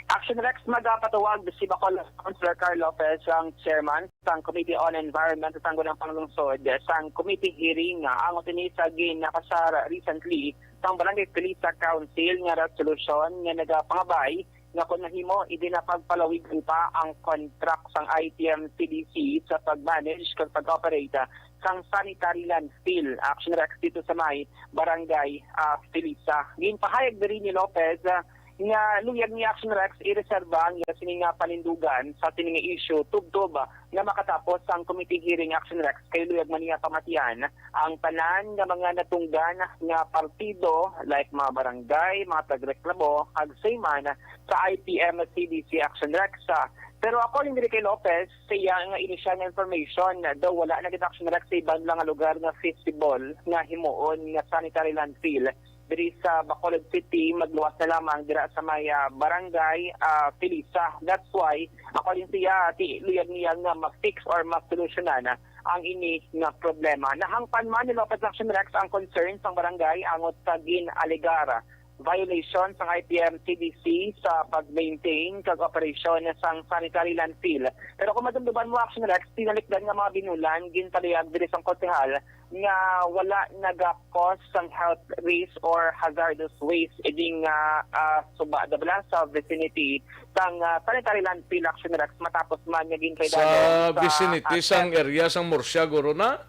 Action Rex, magapatawag si Bacolod Councilor Carl Lopez, ang chairman sang Committee on Environment sa Sangguniang Panglungsod, sang committee hearing nga angot ini sa ginapasar recently sang Barangay Felisa Council nga resolusyon nga nagapangabay nga kon mahimo, indi na pagpalawigon pa ang contract sang I P M C D C sa pag-manage kag pag-operate sang sanitary landfill. Action Rex, dito sa may Barangay, ah, Felisa. Ginpahayag diri ni Lopez, ah, nga luyag ni Action Rex ireserba ang iya sini nga panindugan sa sini nga issue tubtob, ah, nga makatapos ang committee hearing. Action Rex, kay luyag man niya pamatian ang tanan nga mga natunggan nga partido, like mga barangay, mga tagreklamo, kag same man sa I P M C D C. Action Rex, ah. Pero according diri kay Lopez, sa iya nga inisyal nga information, daw wala na gid, Action Rex, sa iban lang nga lugar nga feasible nga himuon nga sanitary landfill diri sa Bacolod City, magluwas na lamang dira sa may, ah, Barangay, ah, Felisa. That's why, according siya, ti luyag niya nga ma-fix or masolusyonan ang ini nga problema. Nahangpan man ni Lopez, Action Rex, ang concern sang barangay angot sa gin-alegar violation sang I P M C D C sa pag-maintain kag operasyon sang sanitary landfill. Pero kung madumduman mo, Action Rex, tinalikdan nga mga binulan ginpalihag diri sang konsehal nga wala naga-cause sang health risk or hazardous waste ining, ah, ah, suba da bala sa vicinity sang, ah, sanitary landfill. Action Rex, matapos man nga ginkaydano sa sa vicinity sang area sang Murcia, guro na?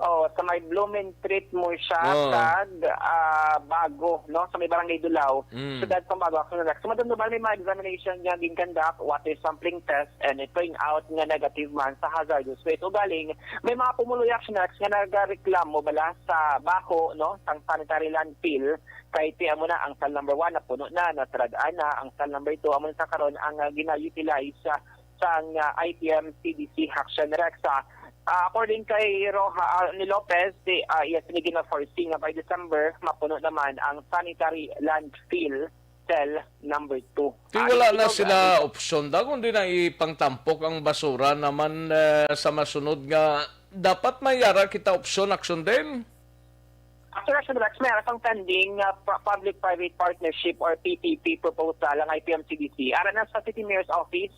Oh, sa may Blumentritt, Murcia, Oh. kag, ah, Bago, no? Sa may Barangay Dulao, Mm. siyudad sa Bago, Action Rex. So, madumduman may mga examination nga ginkandak, water sampling test, and it turned out nga negative man sa hazardous waste. Ugaling, may mga pumuluyo, Action Rex, nga nagareklamo bala sa baho, no, sang sanitary landfill, kay ti amo na ang cell number one napuno na, nasarad-an na. Ang cell number two amo na sa karon ang, ah, gina-utilize sa, sang, ah, I P M C D C, Action Rex. Ah, ah, according kay Roja, ah, ni Lopez, di, ah, iya sini gina-foresee nga by December mapuno naman ang sanitary landfill cell number two. Ti Ah, wala na ikaw, sila ah, opsyon da, kundi na ipangtampok ang basura naman, eh, sa masunod nga dapat may ara kita opsyon, Action Dale? Actually, Action Rex, may ara sang pending nga pu-, public-private partnership or P P P proposal ang I P M C D C. Ara na sa City Mayor's Office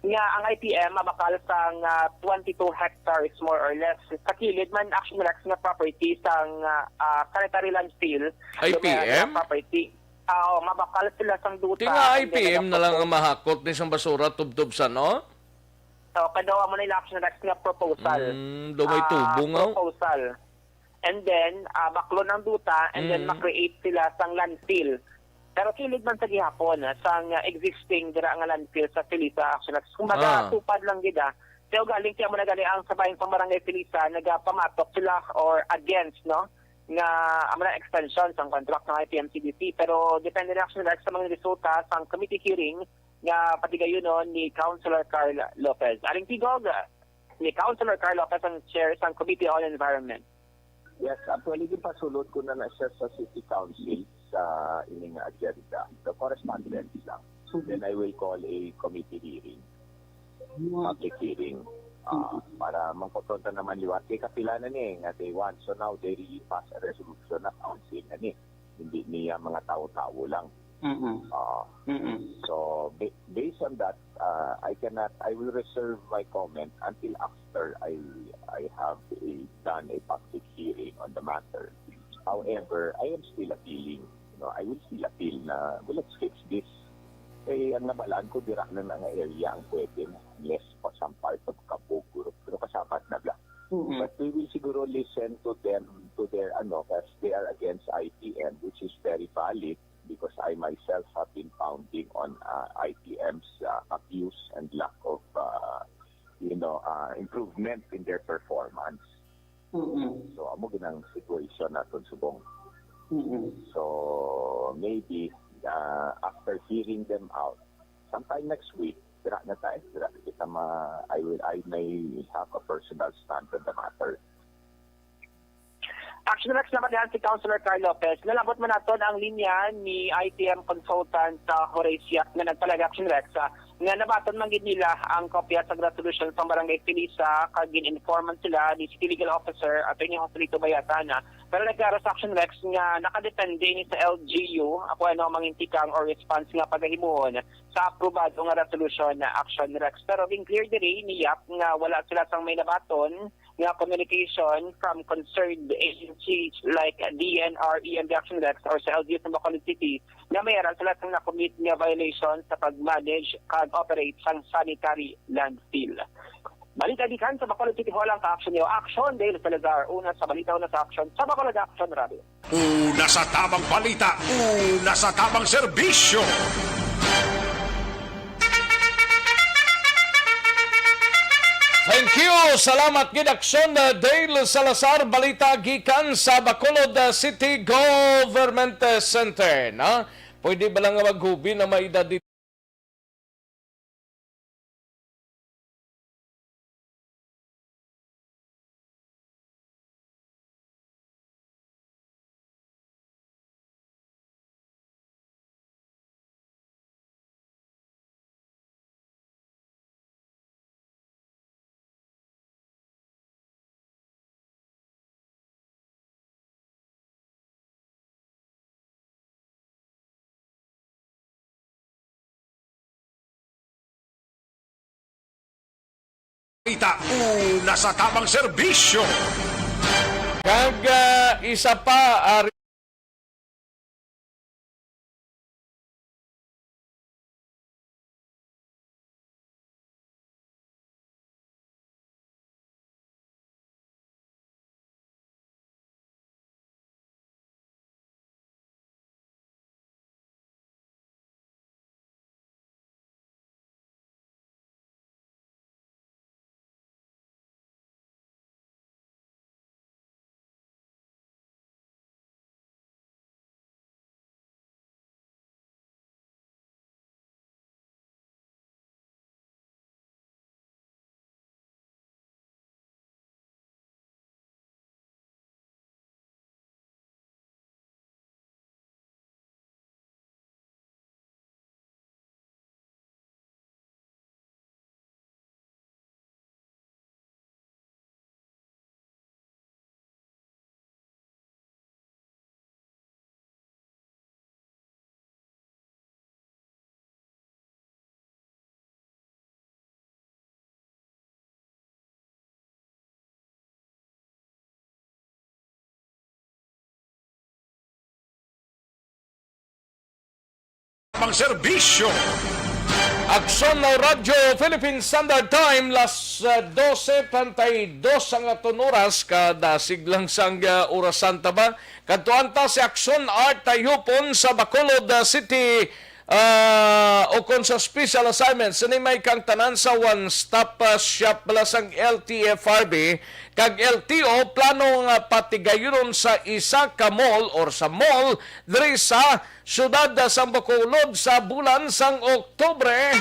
nga ang I P M mabakal sang, ah, twenty-two hectares, more or less. Sa kilid man, Action Rex, nga property sang, ah, ah, sanitary landfill, I P M? Lumayas nga property. Ah, oh, mabakal sila sang duta. Ti nga and then I P M na lang ang nagapropose. Mahakot ni sang basura tubtob sa, no? So, kadaw amo na ila, Action Rex, nga proposal. Mm, daw may Ah, tubo nga, oh. Proposal. And then, ah, baklon ang duta, and then Mm. ma-create sila sang landfill. Pero kilid man sa gihapon, ah, sang, ah, existing dira nga landfill sa Felisa, Action Rex. Kumbaga, Ah. tupad lang gid, ah. Kaya ugaling, kaya mo na gani ang sabayan sang Barangay Felisa, nagapamatok sila or against, no? Nga, amo na extension sang contract ng I P M C D C. Pero depende na, Action Rex, sa mga resulta sang committee hearing nga patigayunon ni Councilor Carl Lopez. Aling tigog, ni Councilor Carl Lopez ang chair sang Committee on Environment. Yes, actually, gipasulod ko na na siya sa City Council sa ining agenda. The correspondence lang. Then I will call a committee hearing, public hearing, ah, para mangkonfronta naman liwat. Kay kapila na ni nga they want. So now they really pass a resolution na council na ni. Hindi niya mga tawo-tawo lang. Mm-mm. Ah, Mm-mm. so, ba-, based on that, ah, I cannot, I will reserve my comment until after I, I have a, done a public hearing on the matter. However, I am still appealing. You know, I will still appeal na, "Well, let's fix this." Eh, ang nabalaan ko, dira na nga area ang pwede, unless pa some part of Kabug, pero, pero kasapat na bla. Mm-mm. But we will siguro listen to them, to their, ano, kasi they are against I P M, which is very valid. Because I myself have been counting on, uh, I T M's, uh, abuse and lack of, uh, you know, uh, improvement in their performance. Mm-mm. So, amo ginang situation naton subong. Mm-mm. So, maybe, uh, after hearing them out, sometime next week, dira na tayo, dira na kita ma-, I will, I may have a personal stand on the matter. Action Rex, naman yan si Councilor Carl Lopez. Nalabot man naton ang linya ni I T M consultant sa Horace Yap nga nagpalag, Action Rex, ah, nga nabaton man gid nila ang kopya sa resolution sa Barangay Felisa, kag gin-informan sila ni City Legal Officer Attorney Joselito Bayatan, ah. Pero nagkaaras, Action Rex, nga nakadepende ni sa L G U, ako ano ang mangintikang or response nga pagahimuon sa aprobado nga resolution na, Action Rex. Pero gin-clear diri ni Yap nga wala sila sang may nabaton nga communication from concerned agencies like D N R, E M D, Action Rex, or sa L G U sa Bacolod City nga may ara sila sang na-commit nga violation sa pag-manage kag operate sang sanitary landfill. Balita gikan sa Bacolod City Hall ang ka-action niyo. Action, Dale Salazar. Una sa balita, una sa action. Sa Bacolod Action Radio. Una sa tabang balita, una sa tabang serbisyo. Thank you. Salamat gid, Action, uh, Dale Salazar. Balita gikan sa Bacolod, uh, City Government, uh, Center, na pwede ba lang nga maghubi na may edad Ita una sa tabang serbisyo. Kag, ah, isa pa, ah, Pang serbisyo. Aksyon na Radyo Philippine Standard Time, las, ah, dose treinta y dos ang aton oras, kada siglang sang, ah, orasan ta ba. Kadtuan ta si Aksyon Art Tayhupon sa Bacolod, ah, City, ah, o kon sa special assignment, sini may kang tanan sa one-stop, ah, shop bala sang L T F R B kag L T O, plano nga patigayunon sa isa ka mall or sa mall diri sa siyudad, ah, sang Bacolod sa bulan sang Oktubre.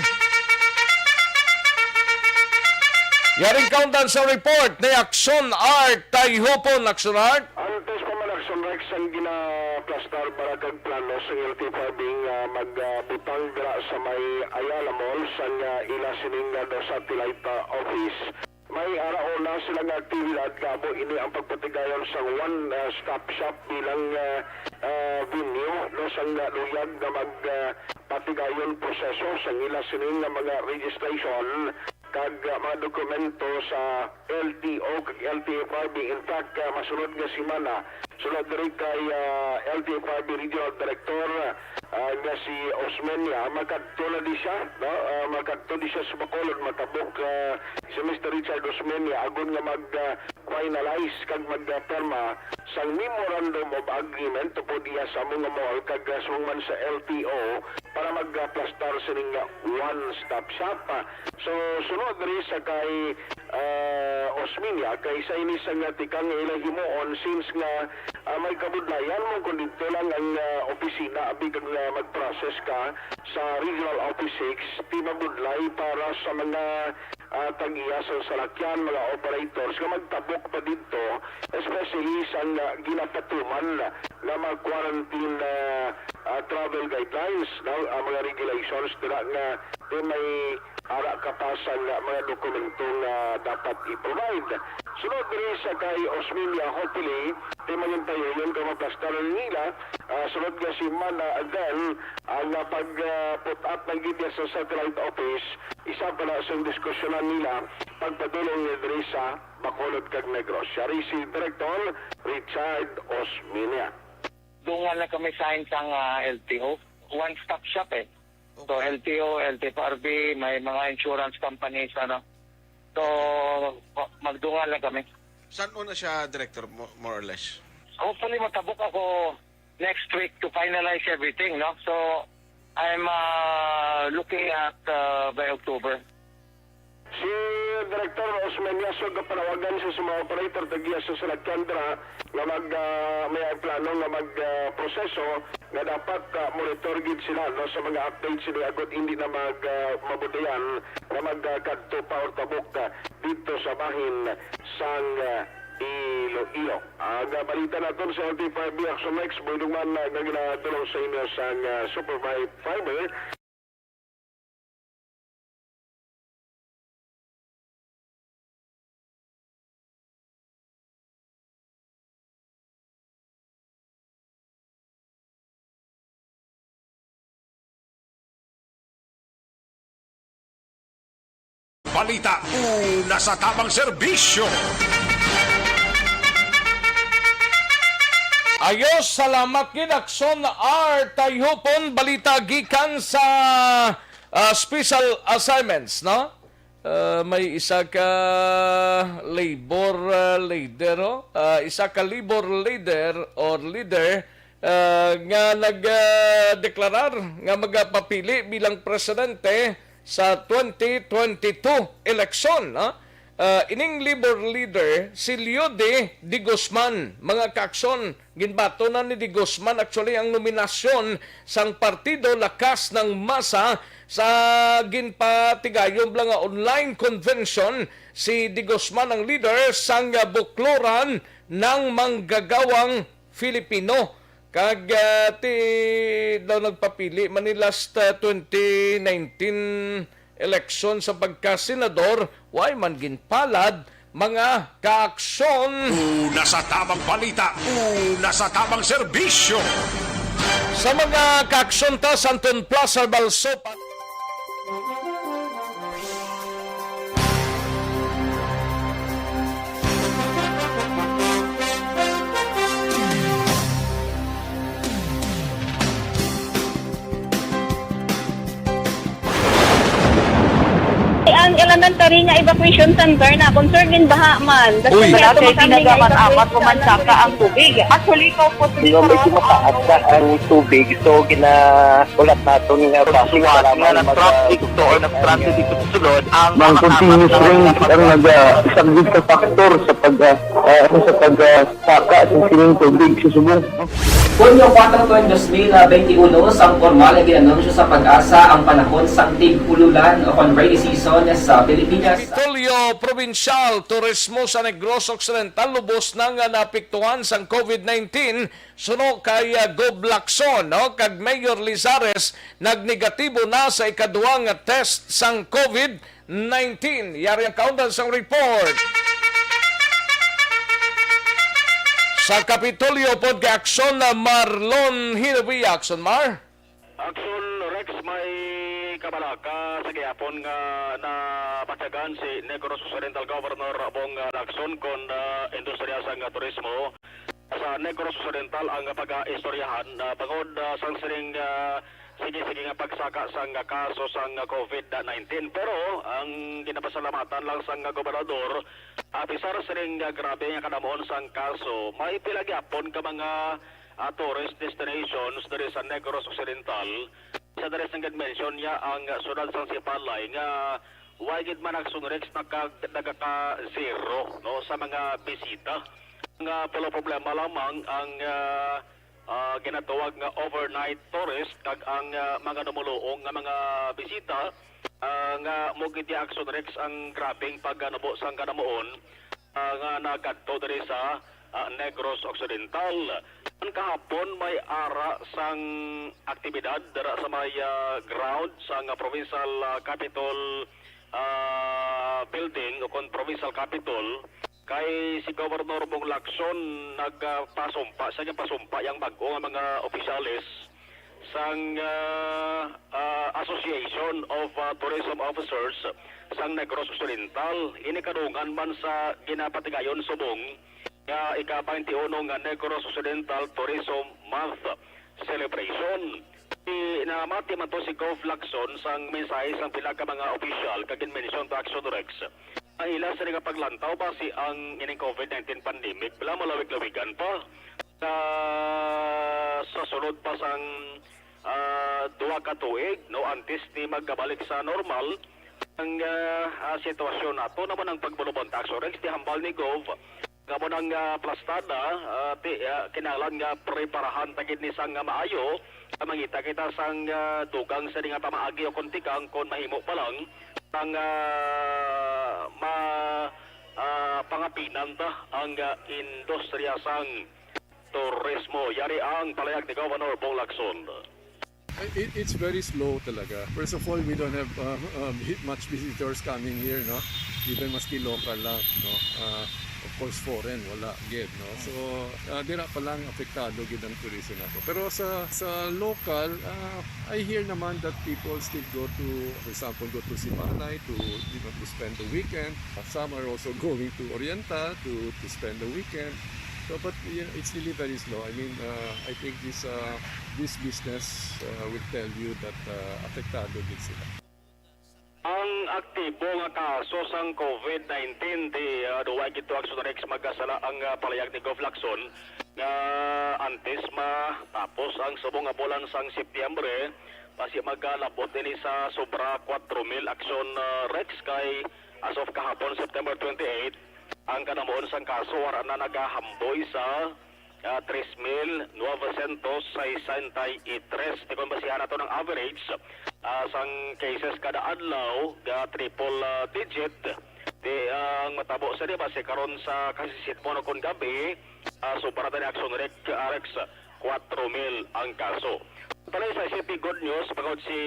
Yaring kaundan sa report ni Aksyon Art Tayhupon. Aksyon Art. Antes pa man, Aksyon Rex, ang ginaplastar para kag plano sa L T F R B nga magbutang dira sa may Ayala Mall sang, ah, ila sining, ah, daw satellite, ah, office. May ara una sila nga aktibidad nga amo ini ang pagpatigayon sang one, ah, stop shop bilang, ah, ah, venue, no, sang, ah, luyag nga mag, ah, patigayon proseso sang ila sining nga mga registration kag, ah, mga dokumento sa L T O kag L T F R B. In fact, ah, masunod nga semana, sulod diri kay, ah, L T F R B Regional Director, ah, nga si Osmeña, makadto na di siya, no? Ah, makadto di siya sa Bacolod, matabok, ah, si Mister Richard Osmeña, agon nga mag, ah, finalize kag magpirma sang Memorandum of Agreement tupod iya sa amo nga mall kag, ah, subong man sa L T O para magaplastar sining, ah, one-stop shop. So, sunod diri sa kay, ah, Osmeña, kay isa ini sa nga tikang nga ila himuon since nga, ah, may kabudlayan mo kung didto lang ang, ah, opisina abi kag, ah, mag-process ka sa Regional Office six, di mabudlay para sa mga ah, tag-iya sang salakyan, mga operators nga magtabok pa didto, especially sang, ah, ginapatuman nga mga quarantine, ah, ah, travel guidelines, no? Ang mga regulations dira nga di may ara ka pa sang, ah, mga dokumento nga dapat i-provide. Sunod diri sa kay Osmeña, hopefully, di mangintayoyon ka maplastaran nila, ah, sunod nga semana, then, ang, ah, pag, ah, put up ng G P S sa satellite office, isa pa na sang diskusyonan nila pagpadulong niya diri sa Bacolod kag Negros. Siya rin si Director Richard Osmeña. Dungan na kami sa sang, ah, L T O. One-stop shop eh. So, Okay. L T O, L T F R B, may mga insurance companies, ano. So, ma-, magdungan lang kami. San-o na siya, Director, mo-, more or less? Hopefully, matabok ako next week to finalize everything, no? So, I'm, uh, looking at, uh, by October. Si Director Osmeña, so, gapanawagan siya sa mga operator tag-iya sa salakyan dira nga mag, ah, may plano nga mag, ah, proseso nga dapat, ah, monitor gid sila, no, sa mga updates sila agud hindi na mag, ah, mabudayan nga mag, ah, kadto pa or tabok, ah, dito sa bahin sang, ah, Iloilo. Ang, ah, balita naton sa L T five B Action Next, buhidong man, ah, nga ginadulong sa inyo sang, ah, Superfiber. Balita una sa tamang serbisyo. Ayos, salamat gid, Action R. Tayhupon, balita gikan sa, ah, special assignments, no? Ah, may isa ka labor, ah, leader, oh. Ah, isa ka labor leader or leader, ah, nga nag, ah, deklarar nga magapapili bilang presidente sa twenty twenty-two eleksyon, no? Ah, ining labor leader, si Leody De Guzman, mga ka-Action. Ginbaton na ni De Guzman actually ang nominasyon sang Partido Lakas ng Masa sa ginpatigayon lang nga online convention. Si De Guzman ang leader sang Bukloran ng Manggagawang Filipino. Kag, ah, ti daw nagpapili man ni last, ah, twenty nineteen eleksyon sa pagkasenador, way man ginpalad, mga ka-Action. Una sa tamang balita, una sa tamang serbisyo. Sa mga ka-Action ta, Santon Plaza, Balso, pa- Ang elementary nga evacuation center na concern din baha man. Uy. Kaya kay tinaga man amat o mansaka ang tubig. Actually, ikaw po, Di ba, medyo mataas na ang tubig, so ginahulat naton nga basi nga nag-traffic to or nag-transit dito sa sulod ang Ang continuous rain ang nag-, ah, isa gid ka factor sa pag, ah, ah, ano, sa pag, ah, Saka sa sining tubig sa subong. Hunyo kuwatro, dos mil benti uno, sang pormal nga gin-anunsyo sa PAGASA ang panahon sang tig-ululan o kon rainy season sa Pilipinas. Kapitolyo Provincial, Turismo sa Negros Occidental lubos na nga naapektuhan sang COVID nineteen suno kay, ah, Gob Lacson, no? Kag Mayor Lizares nagnegatibo na sa ikaduha nga test sang COVID nineteen. Yari ang kaundan sang report. Sa Kapitolyo pod kay Action na Marlon Hinabia. Action Mar. Action Rex, may kabalaka sa gihapon nga napatyagan si Negros Occidental Governor Bong, ah, Lacson kon, ah, industriya sang, ah, turismo sa Negros Occidental ang pag-istoryahan, ah, bangod, ah, sang sining, ah, sige-sige nga pagsaka sang kaso sang COVID nineteen. Pero ang ginapasalamatan lang sang gobernador, apisar sining grabe nga kanamuon sang kaso, may pila gyapon ka mga, ah, tourist destinations diri sa Negros Occidental. Sa diri sang mention niya ang siyudad sang Sipalay nga wala gid man action, Rex, naka-, nagaka-zero, no, sa mga bisita. Nga puro problema lamang ang, ah, ah, ginatawag nga overnight tourist kag ang, ah, mga namuluong nga mga bisita, ah, nga mo gid action, Rex, ang grabing pagkanubo sang kanamuon, ah, nga nagadto diri sa, ah, Negros Occidental. Ang kahapon may ara sang aktibidad dira sa may, ah, ground sang, ah, provincial, ah, capitol, ah, building o kon provincial capitol. Kay si Governor Bong Lacson nagpasumpa, siya nagpasumpa yang bag-o nga mga opisyales sang, ah, ah, Association of, ah, Tourism Officers sang Negros Occidental. Ini kadungan man sa ginapatigayon subong nga ika-twenty-one nga Negros Occidental Tourism Month celebration. Si, namati man to si Gov Lacson sang mensahe sang pila ka mga opisyal kag ginmention to Action Rex. Ang ila sini nga paglantaw basi ang ining COVID nineteen pandemic wala malawig-lawigan pa. Sa, sa sunod pa sang, ah, duha ka tuig, no, antes ni magkabalik sa normal ang, ah, ah, sitwasyon nato naman ang pagbunuban tax o Rex, di hambal ni Gov, nga mo nang, ah, plastada, ah, ti-, ah, kinahanglan nga preparahan ta gid ni sang, ah, maayo, nga mangita kita sang, ah, dugang sa nga pamaagi o kon tikang kon mahimo pa lang ang, ah, ma-, ah, pangapinan ta ang, ah, industriya sang turismo. Yari ang palayag ni Governor Bong Lacson. It, it's very slow talaga. First of all, we don't have uh, um, hi- much visitors coming here, no? Even maski local lang, no? Uh, of course, foreign, wala gid, no? So, uh, dira pa lang apektado gid ang tourism nato. Pero sa sa local, uh, I hear naman that people still go to, for example, go to Simalay to, you know, to spend the weekend. Uh, some are also going to Oriental to to spend the weekend. So, but you know, it's really very slow. I mean, uh, I think this uh, this business uh, will tell you that uh, apektado din sila. Ang aktibo nga kaso sang COVID nineteen di, ah, duwa gid to Action Rex, magasala ang, ah, palayag ni Gov Lacson nga antes matapos ang subong nga bulan sang Setyembre, basi magalabot ini sa sobra kwatro mil Action, ah, Rex, kay as of kahapon, September twenty-eight, ang kanamuon sang kaso wala na nagahamboy sa ah, tres mil novecientos sesenta y tres. Ti kon basihan nato ng average, ah, sang cases kada adlaw, ga triple, ah, digit. Di ang matabo sa di base karon sa kasisitmo na kon gabi, ah, sobra tani Action Rex, ah, Rex, kwatro mil ang kaso. Talay sa S P Good News, bangod si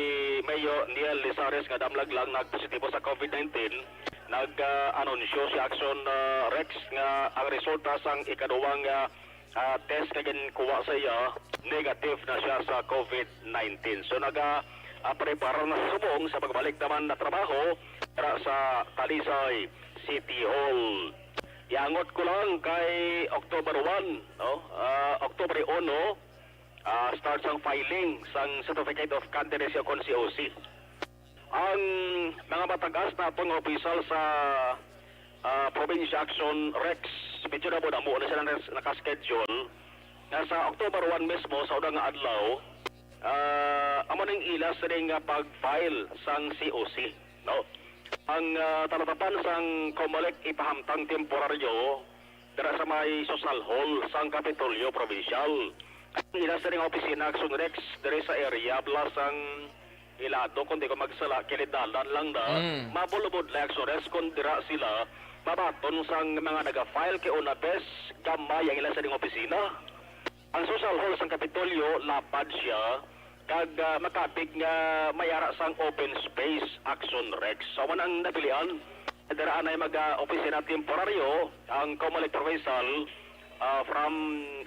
Mayor Neil Lizares nga damlag lang nagpositibo sa COVID nineteen, nag-anunsyo si Action, ah, Rex nga ang resulta sang ikaduwang, ah, ah, test nga ginkuha sa iya, negative na siya sa COVID nineteen. So naga, ah, prepara na sa subong sa pagbalik naman na trabaho para sa Talisay City Hall. Iangot ko lang kay October one, no? Ah, October uno, ah, start sang filing sang Certificate of Candidacy o kon C O C. Ang mga matagas nato nga opisyal sa, ah, Provincia Action Rex, medyo namo-namo na sila nas-, naka-schedule nga sa October one mismo, sa una nga adlaw, ah, amo ning ila sini nga pag-file sang C O C, no? Ang, ah, talatapan sang Comelec ipahamtang temporaryo dira sa may Social Hall sang Kapitolyo Provincial. Ang ila sini nga opisina, Action Rex, diri sa area bala sang Ilado, kundi ko magsala, kilid dalan lang na, mm, mabulubod lang Action Rex kung dira sila mabaton sang mga naga-file kay una bes, gamay ang ila sini nga opisina. Ang Social Hall sang Kapitolyo, lapad siya, kag, ah, makabig nga may ara sang open space, Action Rex. So, amo nang napilian, dira anay mag, ah, opisina temporaryo ang Comelec Provincial, ah, from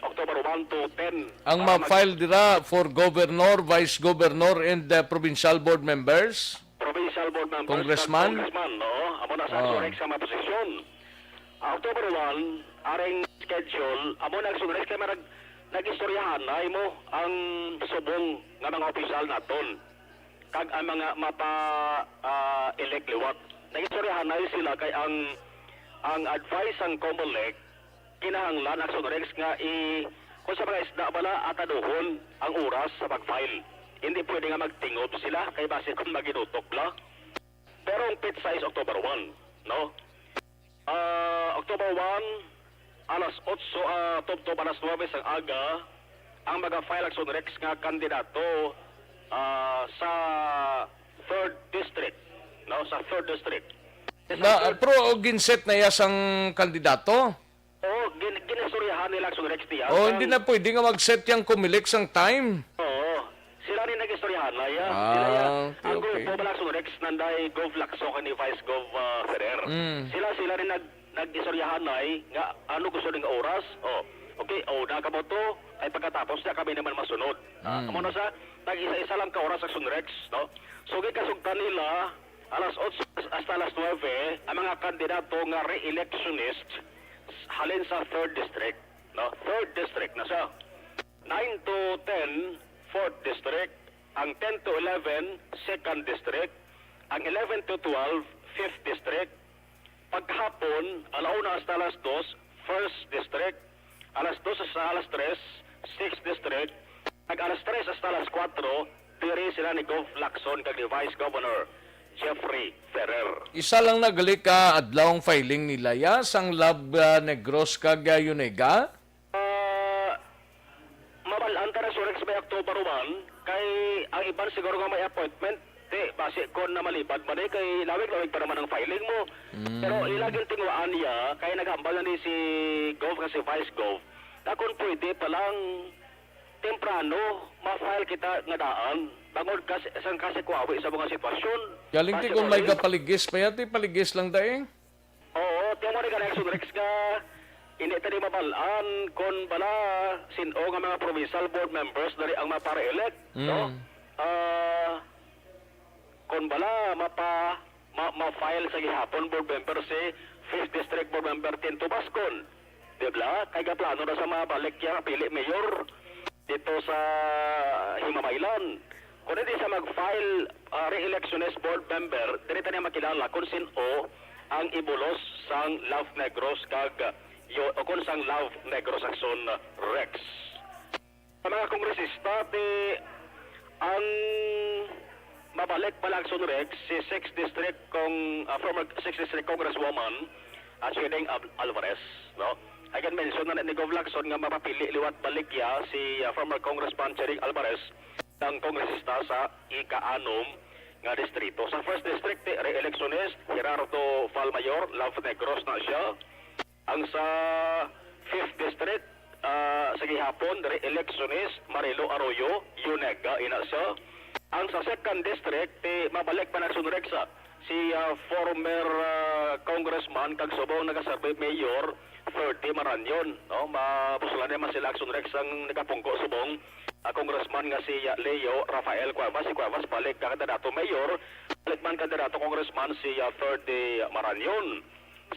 October one to ten. Ang para mag- ma-file dira for governor, vice governor, and the provincial board members? Provincial board members, congressman? Congressman, no? Amo na sa, ah, Action Rex sa mga posisyon. Ah, October one, aring schedule, amo na Action Rex kay marag Nag-istoryahanay mo ang subong nga mga opisyal naton kag ang mga mapa, ah, elect liwat. Nag-istoryahanay sila kay ang, ang advice sang Comelec, kinahanglan, Action Rex, nga i-, kung sa mga isda bala, ataduhon ang oras sa pag-file. Hindi pwede nga magtingob sila kay basi kung maginutok bala. Pero ang petsa is October one, no? Ah, October one, alas otso, ah, tubtob alas nuwebe sang aga, ang maga-file, Action Rex, nga kandidato, ah, sa third district, no? Sa third district. Yes, Na, sir. Pero ginset na iya sang kandidato? Oo, gin-, ginistoryahan nila, Action Rex, diyan. Oh, hindi na pwede nga mag-set yang Comelec sang time. Oo. Sila rin nag-istoryahan na, ya. Ah, Sila, ya. Okay, ang grupo okay. Bala, Action Rex, nanday Gov Lacson kag ni Vice Gov, ah, Ferrer. Mm. Sila, sila rin nag-, nag-istoryahan na, eh, nga ano gusto ning oras. Oh, okay, oh, nakaboto, ay pagkatapos na kami naman masunod. Ah, Mm. Amo na sa, nag-isa-isa lang ka oras, Action Rex, no? So, gikasugtan nila, alas otso hasta alas nuwebe, ang mga kandidato nga re-electionist halin sa third district, no? Third district na siya. Nine to ten, fourth district. Ang ten to eleven, second district. Ang eleven to twelve, fifth district. Paghapon, alauna hasta alas dos, first district. Alas dos hasta alas tres, sixth district. Ag alas tres hasta alas kuwatro, diri sila ni Gov Lacson kag ni Vice Governor Jeffrey Ferrer. Isa lang na gali ka adlaw ang filing nila, ya, sang Love, ah, Negros kag, ah, Yunega? Ah, mabal-an ta na, Surex, may October one, kay ang iban siguro nga may appointment, di, basi kon na malipad man, eh, kay lawig-lawig pa naman ang filing mo. Mm. Pero ila gintinguhaan niya, kay naghambal na ni si Gov kag si Vice Gov, na kung pwede pa lang temprano, ma-file kita nga daan, bangod kas-, sang kasikwawi sa mga sitwasyon. Galing ti Basi kung may ulit. Gapaligis pa yan, ti paligis lang ta, eh. Oo, tiyan mo ni ka, Action Rex, nga hindi ta di mabal-an kon bala sin-o nga mga provincial board members dali ang mapare-elect, no? Mm. Ah, kon bala mapa-, ma-, ma-file sa gihapon board member si fifth District Board Member Tinto Bascon, di ba? Kay gaplano na sa mga balik niya pili mayor dito sa Himamaylan. Kung hindi siya mag-file, ah, re-electionist board member, dili ta niya makilala kung sin-o ang ibulos sang Love Negros kag yo-, o kung sang Love Negros Action Rex. Sa mga kongresista, ti ang mabalik pa lang Action Rex, si sixth District Cong-, ah, former sixth District Congresswoman, ah, Chiding Ab-, Alvarez, no? I can mention na ni Gov Lacson nga mapapili liwat baligya si, ah, former Congressman Chiding Alvarez, ang kongresista sa ika-anom nga distrito. Sa first district, ti re-electionist Gerardo Valmayor, Love Negros na siya. Ang sa fifth district, ah, sa gihapon, re-electionist Marilo Arroyo, Yunega ina siya. Ang sa second district, ti mabalik pa na Action Rex, ah, si, ah, former, ah, congressman kag subong nagaserbi mayor, Ferdy Marañon, no? Mapusulan naman sila Action Rex ang nagapungko subong, ah, congressman nga si, ah, Leo Rafael Cuevas. Si Cuevas balik ka kandidato mayor, balik man kandidato congressman si, ah, Ferdy Marañon.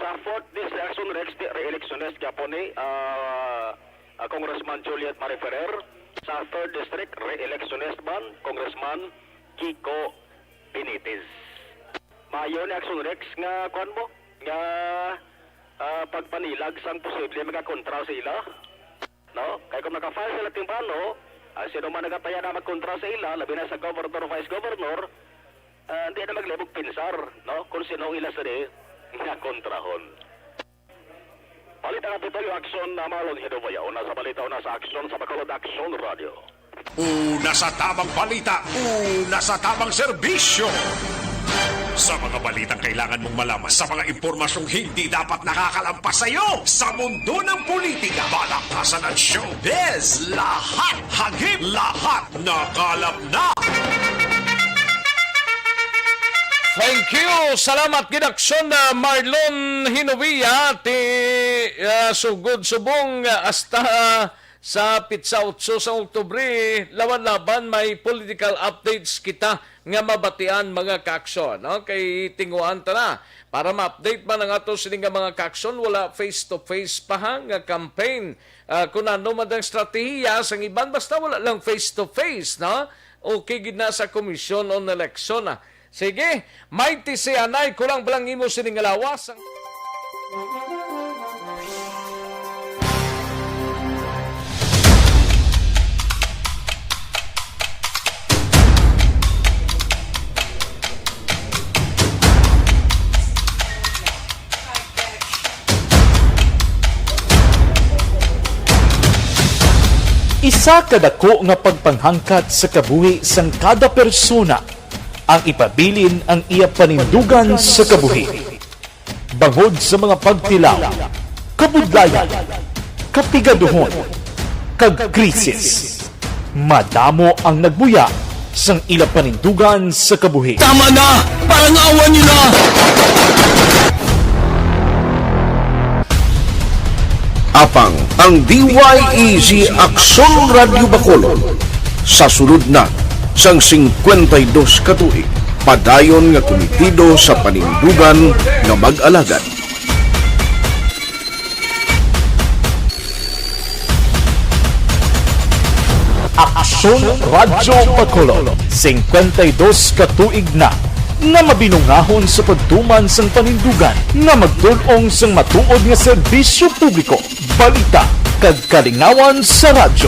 Sa fourth district, Action Rex, di, re-electionist gyapon ni, ah, ah, Congressman Juliet Marie Ferrer. Sa third district, re-electionist man, Congressman Kiko Benitez. Maayo ni Action Rex nga, kuwan mo, nga, ah, pagpanilag sang posible makakontra sa ila. No? Kay kung naka-file sila timprano, ang sino man nagataya na magkontra sa ila, labi na sa governor, vice governor, ah, hindi na maglibog pinsar, no? Kung sino ang ila sini nga kontrahon. Balita nga Pitoyo Aksyon na Marlon Hinuboya. Una sa balita, una sa aksyon sa Bacolod Aksyon Radio. Una sa tamang balita, una sa tamang serbisyo. Sa mga balitang kailangan mong malaman, sa mga impormasyong hindi dapat nakakalampas sa iyo, sa mundo ng politika, balakasan at showbiz, lahat hagip, lahat nakalap na. Thank you. Salamat gid, Aksyon, ah, Marlon Hinovia, ti, ah, sugod subong, ah, hasta, ah, Sa pitsa otso sa Oktubre, laban-laban may political updates kita nga mabatian, mga kaaksyon, no? Kay tinguan ta na. Para ma-update man ang ato sini nga mga kaaksyon, wala face-to-face pa, ha, nga campaign. Ah, kung ano man ang estratehiya sang iban, basta wala lang face-to-face, no? Okay gid na sa Commission on Election, ah. Sige, Mighty C, anay, kulang ba lang imo sini nga lawas? Isa ka dako nga pagpanghangkat sa kabuhi sang kada persona ang ipabilin ang iya panindugan sa kabuhi. Bangod sa mga pagtilaw, kabudlayan, kapigaduhon, kag krisis, madamo ang nagbuya sang ila panindugan sa kabuhi. Tama na! Parang awa niyo na! Apang ang D Y E Z Aksyon Radyo Bacolod sa sulod na sang singkwenta y dos ka tuig, padayon nga kumitido sa panindugan nga mag-alagad. Aksyon Radyo Bacolod, singkwenta y dos ka tuig na nga mabinungahon sa pagtuman sang panindugan nga magtul-ong sang matuod nga serbisyo publiko, balita, kag kalingawan sa radyo.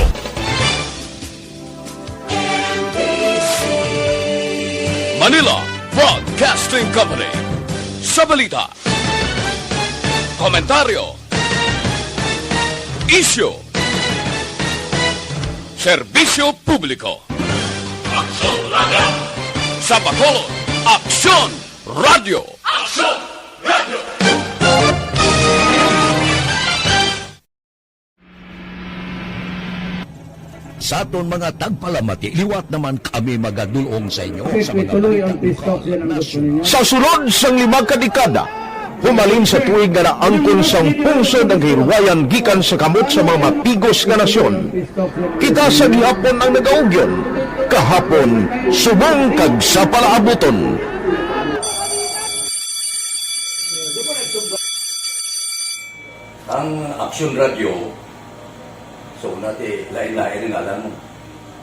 Manila Broadcasting Company. Sa balita, komentaryo, isyu, serbisyo publiko. Aksyon Radyo. Sa Bacolod, Aksyon Radyo. Aksyon Radyo. Sa aton mga tagpalamati, liwat naman kami magadul-ong sa inyo sa mga balita lokal, nasyonal. Sa sulod sang lima ka dekada, humalin sa tuig nga naangkon sang pungsod ang kahilwayan gikan sa kamot sa mga matigos nga nasyon. Kita sa gihapon ang nagaugyon, kahapon, subong kag sa palaabuton. Ang Aksyon Radyo, so, nati, lain-lain ang ngalan mo.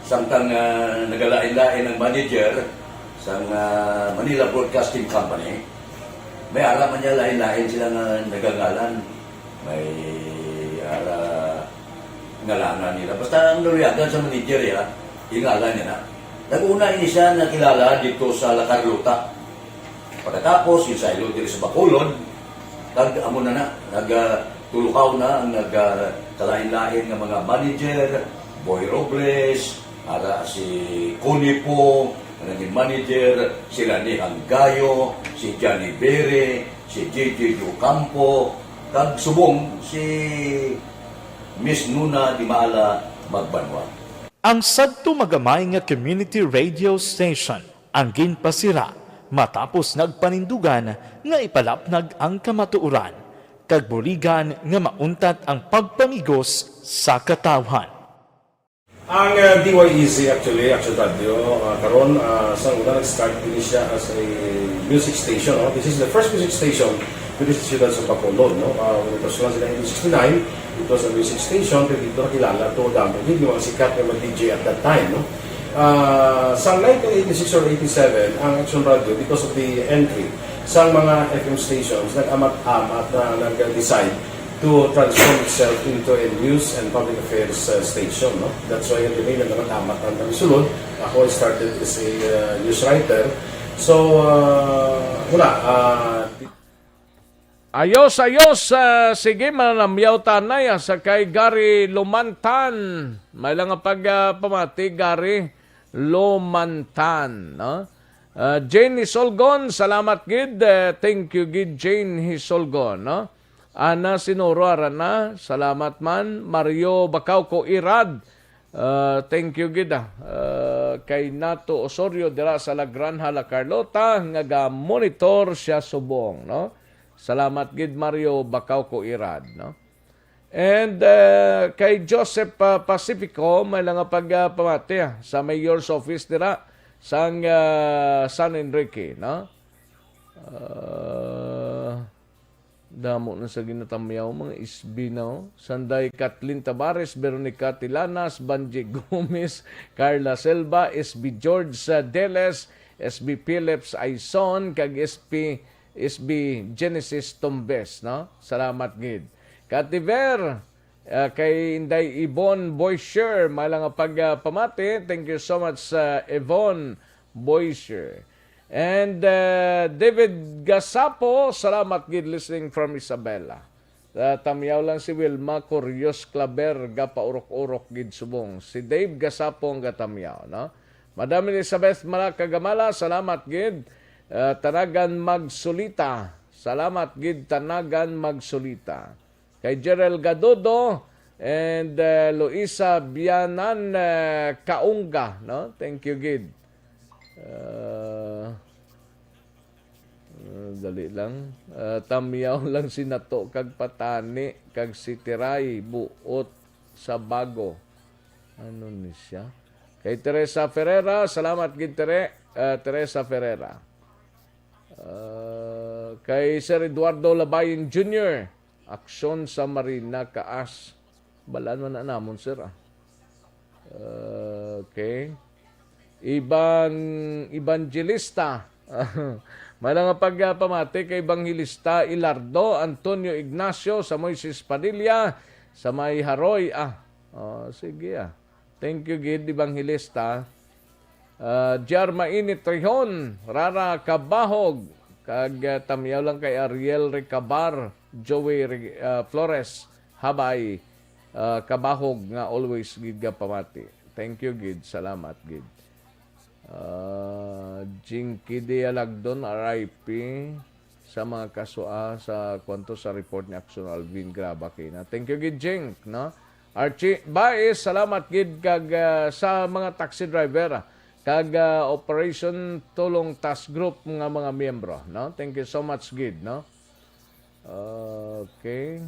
Samtang, ah, nagalain-lain ang manager sang, ah, Manila Broadcasting Company, may ara man niya lain-lain sila nga nagangalan. May ara ngalanan nila. Basta ang naluyagan sa manager, ya, ingalan niya na. Nag-una ini siya nakilala dito sa La Carlota. Pagkatapos, ginsaylo diri sa Bacolod, kag amo na na, nag, ah, tulukaw na ang nag, ah, kalain-lain nga mga manager, Boy Robles, ara si Connie Fong, nga naging manager, si Rani Hanggayo, si Johnny Bere, si J J Ocampo, kag subong si Miss Nuna Dimala Magbanwa. Ang sadto magamay nga community radio station ang ginpasira matapos nagpanindugan nga ipalapnag ang kamatuoran kag buligan nga mauntat ang pagpamigos sa katawhan. Ang, uh, D Y E Z actually, Action Radio, uh, karon, uh, sa una nag-start ini siya as a music station, no? This is the first music station diri sa siyudad sa Bacolod, no? Uh, when it was launched in nineteen sixty-nine, it was a music station, pero dito nakilala to, damo gid yung mga sikat nga mga D J at that time, no? Ah, sa nineteen eighty-six or eighty-seven, ang Action Radio, because of the entry sa mga F M stations, nag-amat-amat na nag-decide to transform itself into a news and public affairs, uh, station, no? That's why, ang name, nag-amat-amat ang sulod. Ako, I started as a, uh, news writer. So, uh, wala, uh, Ayos, ayos. Ah, sige, manamyaw tanay, ah, sa kay Gary Lumantan. May lang nga pag, ah, pamati, Gary Lumantan, no? Ah, Jane Hisolgon, salamat gid. Eh, thank you gid, Jane Hisolgon, no? Ana Sinoro, ara na, salamat man. Mario Bacauco Irad, ah, thank you gid, ah. Ah, kay Nato Osorio dira sa La Granja, La Carlota, nga ga-monitor siya subong, no? Salamat gid, Mario Bacauco Irad, no? And, uh, kay Joseph, uh, Pacifico, may lang nga pag, uh, pamati, ah, sa mayor's office dira sang, uh, San Enrique, no? Uh, damo na sa ginatamyaw, mga S B na, oh. Sanday Kathleen Tabares, Veronica Tilanas, Banji Gomez, Carla Silva, S B George, uh, Deles, S B Phillips Aison, kag S P, S B Genesis Tumbes, no? Salamat gid. Kativer, uh, kay Inday Yvonne Boisher, may lang nga pag, uh, pamati. Thank you so much, uh, Yvonne Boisher. And, uh, David Gasapo, salamat gid, listening from Isabela. Uh, tamyaw lang si Wilma Curios Claver, gapaurok-urok gid subong. Si Dave Gasapo ang gatamyaw, no? Madam Elizabeth Malacagamala, salamat gid. Uh, Tanagan Magsulita, salamat gid, Tanagan Magsulita. Kay Jerel Gadudo and, uh, Luisa Bianan, uh, Kaunga, no? Thank you gid. Uh, uh, dali lang. Uh, tamyaw lang si Nato kag Patani kag si Tiray buot sa bago. Ano ni siya? Kay Teresa Ferreira, salamat gid, Tere-, uh, Teresa Ferreira. Uh, kay Sir Eduardo Labayon Junior, Aksyon sa Marina Kaas. Balaan man na namon, sir, ah. Okay. Ibang evangelista. May lang nga pag, ah, pamati kay Evangelista Ilardo Antonio Ignacio sa Moises Padilla sa may Haroy. Ah, oh, sige, ah. Thank you gid, Evangelista. Ah, J R Mainit Trihon, Rara Kabahog, kag, ah, tamyaw lang kay Ariel Recabar, Joey Re-, ah, Flores, Habay, ah, Kabahog nga always gid gapamati. Thank you gid, salamat gid. Ah, Jinky Dialagdon, R I P, sa mga kaso, ah, sa kwanto sa report ni Action Alvin Graba kina. Thank you gid, Jing, no? Archie Baez, salamat gid kag, ah, sa mga taxi driver, ah, kag, ah, Operation Tulong Task Group nga mga miyembro, no? Thank you so much gid, no? Okay.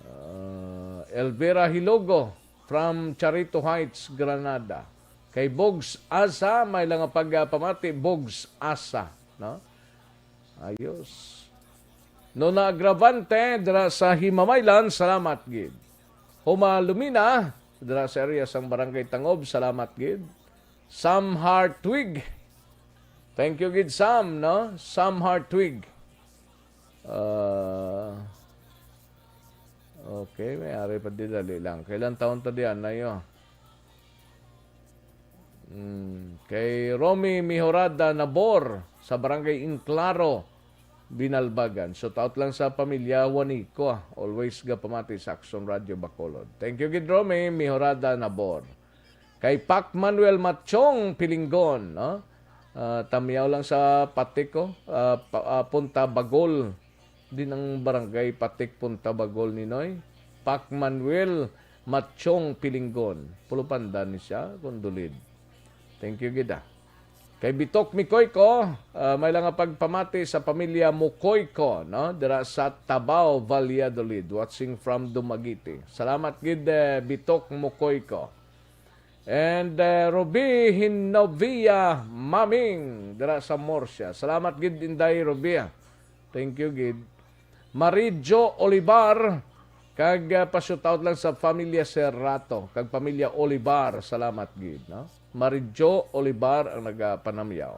Ah, Elvira Hilogo from Charito Heights, Granada. Kay Bogs Asa, may lang nga pagpamati, Bogs Asa, no? Ayos. Nona Agravante, dira sa Himamaylan, salamat gid. Homa Lumina, dira sa area sang Barangay Tangob, salamat gid. Sam Hartwig. Thank you gid, Sam, no? Sam Hartwig. Ah, okay, may ari pa di, dali lang. Kailan taon ta diyan na yun? Hmm, kay Romy Mihorada Nabor sa Barangay Inclaro, Binalbagan. Shout out lang sa pamilya Juanico, ah. Always gapamati sa Action Radio Bacolod. Thank you gid, Romy Mihorada Nabor. Kay Pac Manuel Machong Pilinggon, no? Ah, tamyaw lang sa Patik, oh. Ah, pa-, ah, Punta Bagol. Din ang barangay Patik, Punta Bagol, Ninoy. Pac Manuel Machong Pilinggon. Pulupandan ni siya, kung dulid. Thank you gid, ah. Kay Bitok Mikoyko, ah, may lang nga pagpamati sa pamilya Mukoyko, no? Dira sa Tabao, Valladolid. Watching from Dumaguete. Salamat gid, eh, Bitok Mukoyko. And, eh, Ruby Hinovia Maming, dira sa Murcia. Salamat gid, Inday Ruby, ah. Thank you gid. Marijo Olivar, kag, ah, pa-shoutout lang sa pamilya Serrato, kag pamilya Olivar, salamat gid, no? Marijo Olivar ang nagapanamyaw.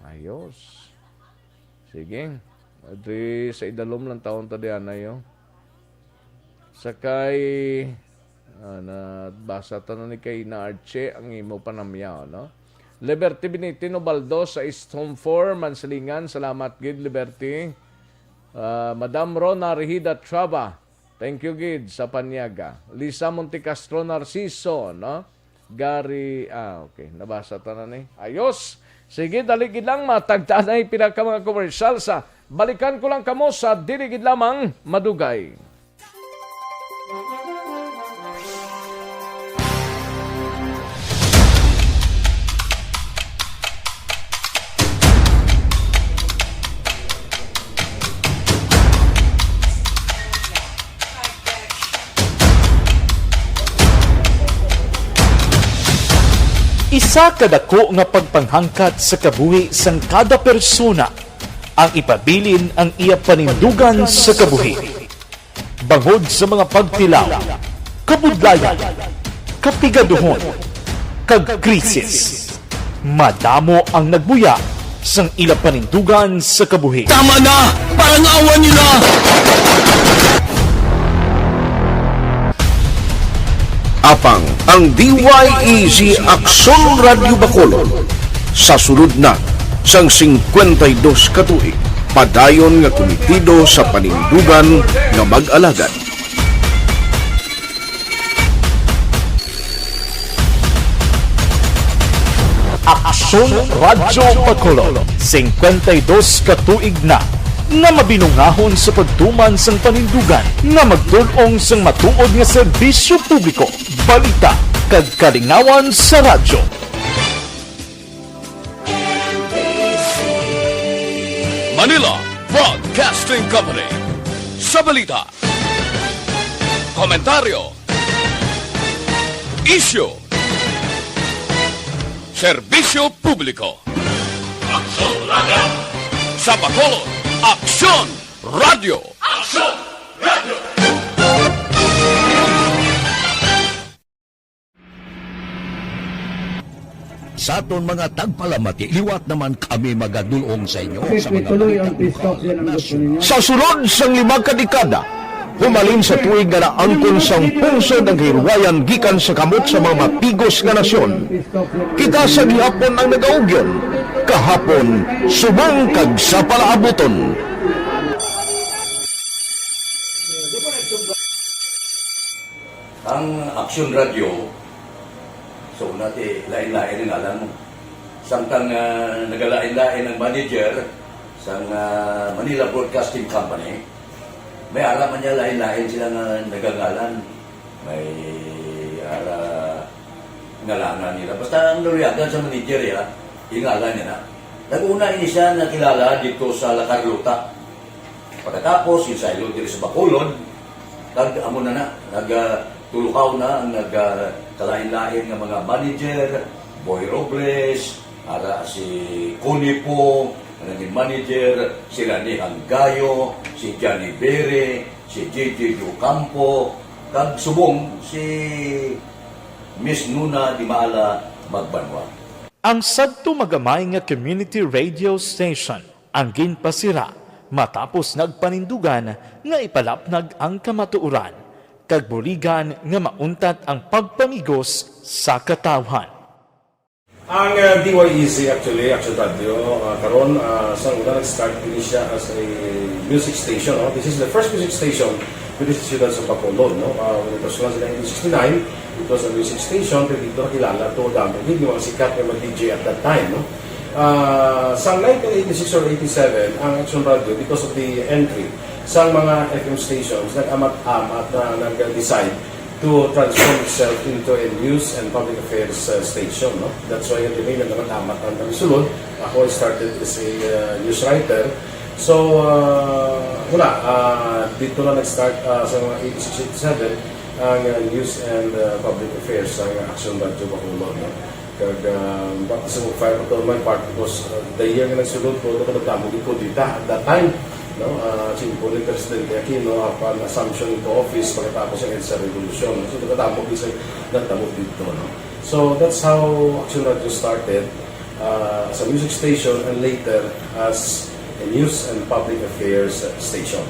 Ayos. Sige. Diri sa idalom lang taon ta diyan ayo. Sakay, ah, nabasa ta na ni kay na Archie ang imo panamyaw, no? Liberty Benitino Baldo sa East Home four, Mansilingan. Salamat gid, Liberty. Ah, Madam Rona Rehida Traba, thank you gid sa panyaga. Lisa Montecastro Narciso, no? Gary, ah, okay. Nabasa ta na ni. Ayos. Sige, dali gid lang. Matagtaan na pila ka mga commercial sa balikan ko lang kamo sa dili gid lamang madugay. Sa kadako nga pagpanghangkat sa kabuhi sang kada persona, ang ipabilin ang iya panindugan sa kabuhi. Bangod sa mga pagtilaw, kabudlayan, kapigaduhon, kag krisis, madamo ang nagbuya sang ila panindugan sa kabuhi. Tama na! Parang awan niyo na! Apang ang D Y E Z Aksyon Radyo Bacolod sa sulod na sang singkwenta y dos ka tuig, padayon nga kumitido sa panindugan nga mag-alagad. Aksyon Radyo Bacolod, singkwenta y dos ka tuig na nga mabinungahon sa pagtuman sang panindugan nga magdul-ong sang matuod nga serbisyo publiko, balita, kag kalingawan sa radyo. Manila Broadcasting Company. Sa balita, komentaryo, isyu, serbisyo publiko. Aksyon Radyo. Sa Bacolod, Aksyon Radyo. Aksyon Radyo. Sa aton mga tagpalamati, liwat naman kami magadul-ong sa inyo sa mga balita lokal, nasyonal. Sa sulod sang lima ka dekada, humalin sa tuig nga naangkon sang pungsod ang kahilwayan gikan sa kamot sa mga mapigos nga nasyon, kita sa gihapon ang nagaugyon, kahapon subong kag sa palaabuton. Ang Aksyon Radyo, so, una ti, lain-lain ang ngalan mo. Samtang, ah, nagalain-lain ang manager sang, ah, Manila Broadcasting Company, may ara man niya lain-lain sila nga nagangalan. May ara ngalanan nila. Basta ang naluyagan sa manager, ya, ingalan niya na. Nag-una ini siya nakilala dito sa La Carlota. Pagkatapos, yung saylo diri sa Bacolod, kag amo na na, nag, ah, tulukaw na ang nag, ah, kalain-lain nga mga manager, Boy Robles, ara si Connie Po, ang naging manager, si Rani Hanggayo, si Johnny Bere, si J J Ocampo, kag subong si Miss Nuna Dimala Magbanwa. Ang sadto magamay nga community radio station ang ginpasira matapos nagpanindugan nga ipalapnag ang kamatuoran kag buligan nga mauntat ang pagpamigos sa katawhan. Ang, uh, D Y E Z actually, Action Radio, uh, karon, uh, sa una nag-start din siya as a music station, no? This is the first music station with this siyudad sa Bacolod, no? Uh, when it was launched in nineteen sixty-nine, it was a music station, pero dito nakilala to, damo gid yung mga sikat nga mga D J at that time, no? Ah, sa nineteen eighty-six or eighty-seven, ang Action Radio, because of the entry sa mga F M stations, nag-amat-amat na nag-decide to transform itself into a news and public affairs, uh, station, no? That's why yung name nag-amat-amat ang sulod. Ako, I started as a, uh, news writer. So, uh, wala, uh, dito na nag-start, uh, sa mga eighty-six, eighty-seven, ang, uh, news and, uh, public affairs sa Action Radio Bacolod, no? Kag, ah, baka sa mag-fire ko to my part because, ah, the year nga nagsulod ko, ito ko nagdamo gid ko dita at that time, no? Ah, simple ni Presidente Aquino, apan assumption into office pagkatapos ng EDSA Revolution. So, nagdamo gid sa nagdamo dito, no? So, that's how Action Radio started, ah, as a music station and later as a news and public affairs station.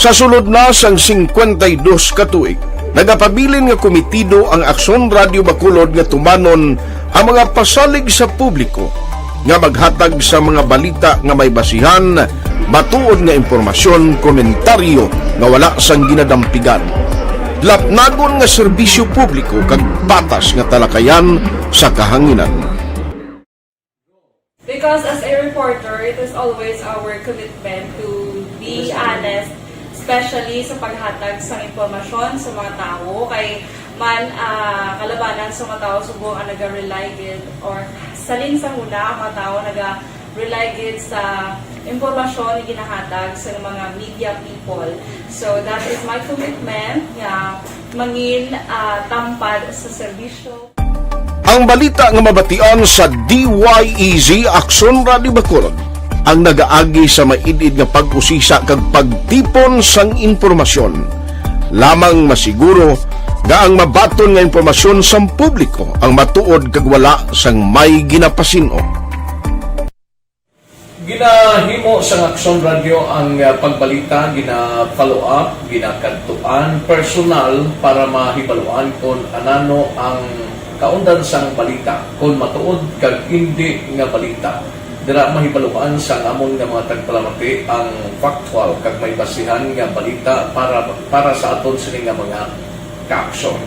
Sa sulod na sang singkwenta y dos ka tuig, nagapabilin nga kumitido ang Aksyon Radio Bacolod nga tumanon ang mga pasalig sa publiko nga maghatag sa mga balita nga may basihan, matuod nga impormasyon, komentaryo nga wala sang ginadampigan, lapnagon nga serbisyo publiko kag patas nga talakayan sa kahanginan. Because as a reporter, it is always our commitment to be honest, especially sa paghatag sa impormasyon sa mga tawo. Kay man, ah, kalabanan sa mga tawo subong ang naga-rely gid or salin sa huna ang mga tawo naga Rely gid sa impormasyon nga ginahatag sa mga media people. So, that is my commitment nga mangin, ah, tampad sa serbisyo. Ang balita nga mabatian sa D Y E Z Aksyon Radio Bacolod ang nagaagi sa maid-id nga pag-usisa kag pagtipon sang impormasyon. Lamang masiguro nga ang mabaton nga impormasyon sang publiko ang matuod kag wala sang may ginapasin-o. Ginahimo sang Aksyon Radyo ang, ah, pagbalita, gina-follow up, ginakadtuan personal para mahibaluan kon anano ang kaundan sang balita, kon matuod kag indi nga balita. Dira mahibaluan sang amon nga mga tagpalamati ang factual kag may basihan nga balita para, para sa aton sini nga mga kaaksyon.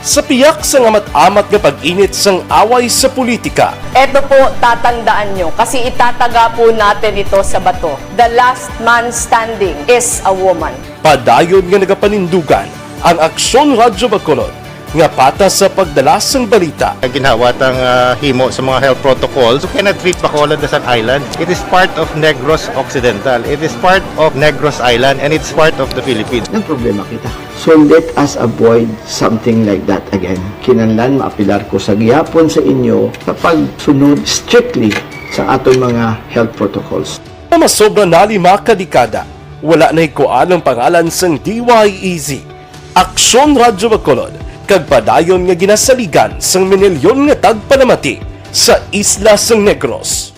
Sa piyak sang amat-amat nga pag-init sang away sa politika, Eto po, tatandaan nyo, kasi itataga po natin ito sa bato. The last man standing is a woman. Padayon nga nagapanindugan ang Aksyon Radyo Bacolod nga patas sa pagdala sang balita. Ang ginhawa tang, ah, himo sa mga health protocols, you cannot treat Bacolod as an island. It is part of Negros Occidental. It is part of Negros Island, and it's part of the Philippines. Nagproblema kita. So let us avoid something like that again. Kinahanglan maapilar ko sa gihapon sa inyo sa pagsunod strictly sa aton mga health protocols. Nga masobra na lima ka dekada, wala na hikuan ang pangalan sang D Y E Z, Aksyon Radyo Bacolod, kag padayon nga ginasaligan sang minilyon nga tagpalamati sa isla sang Negros.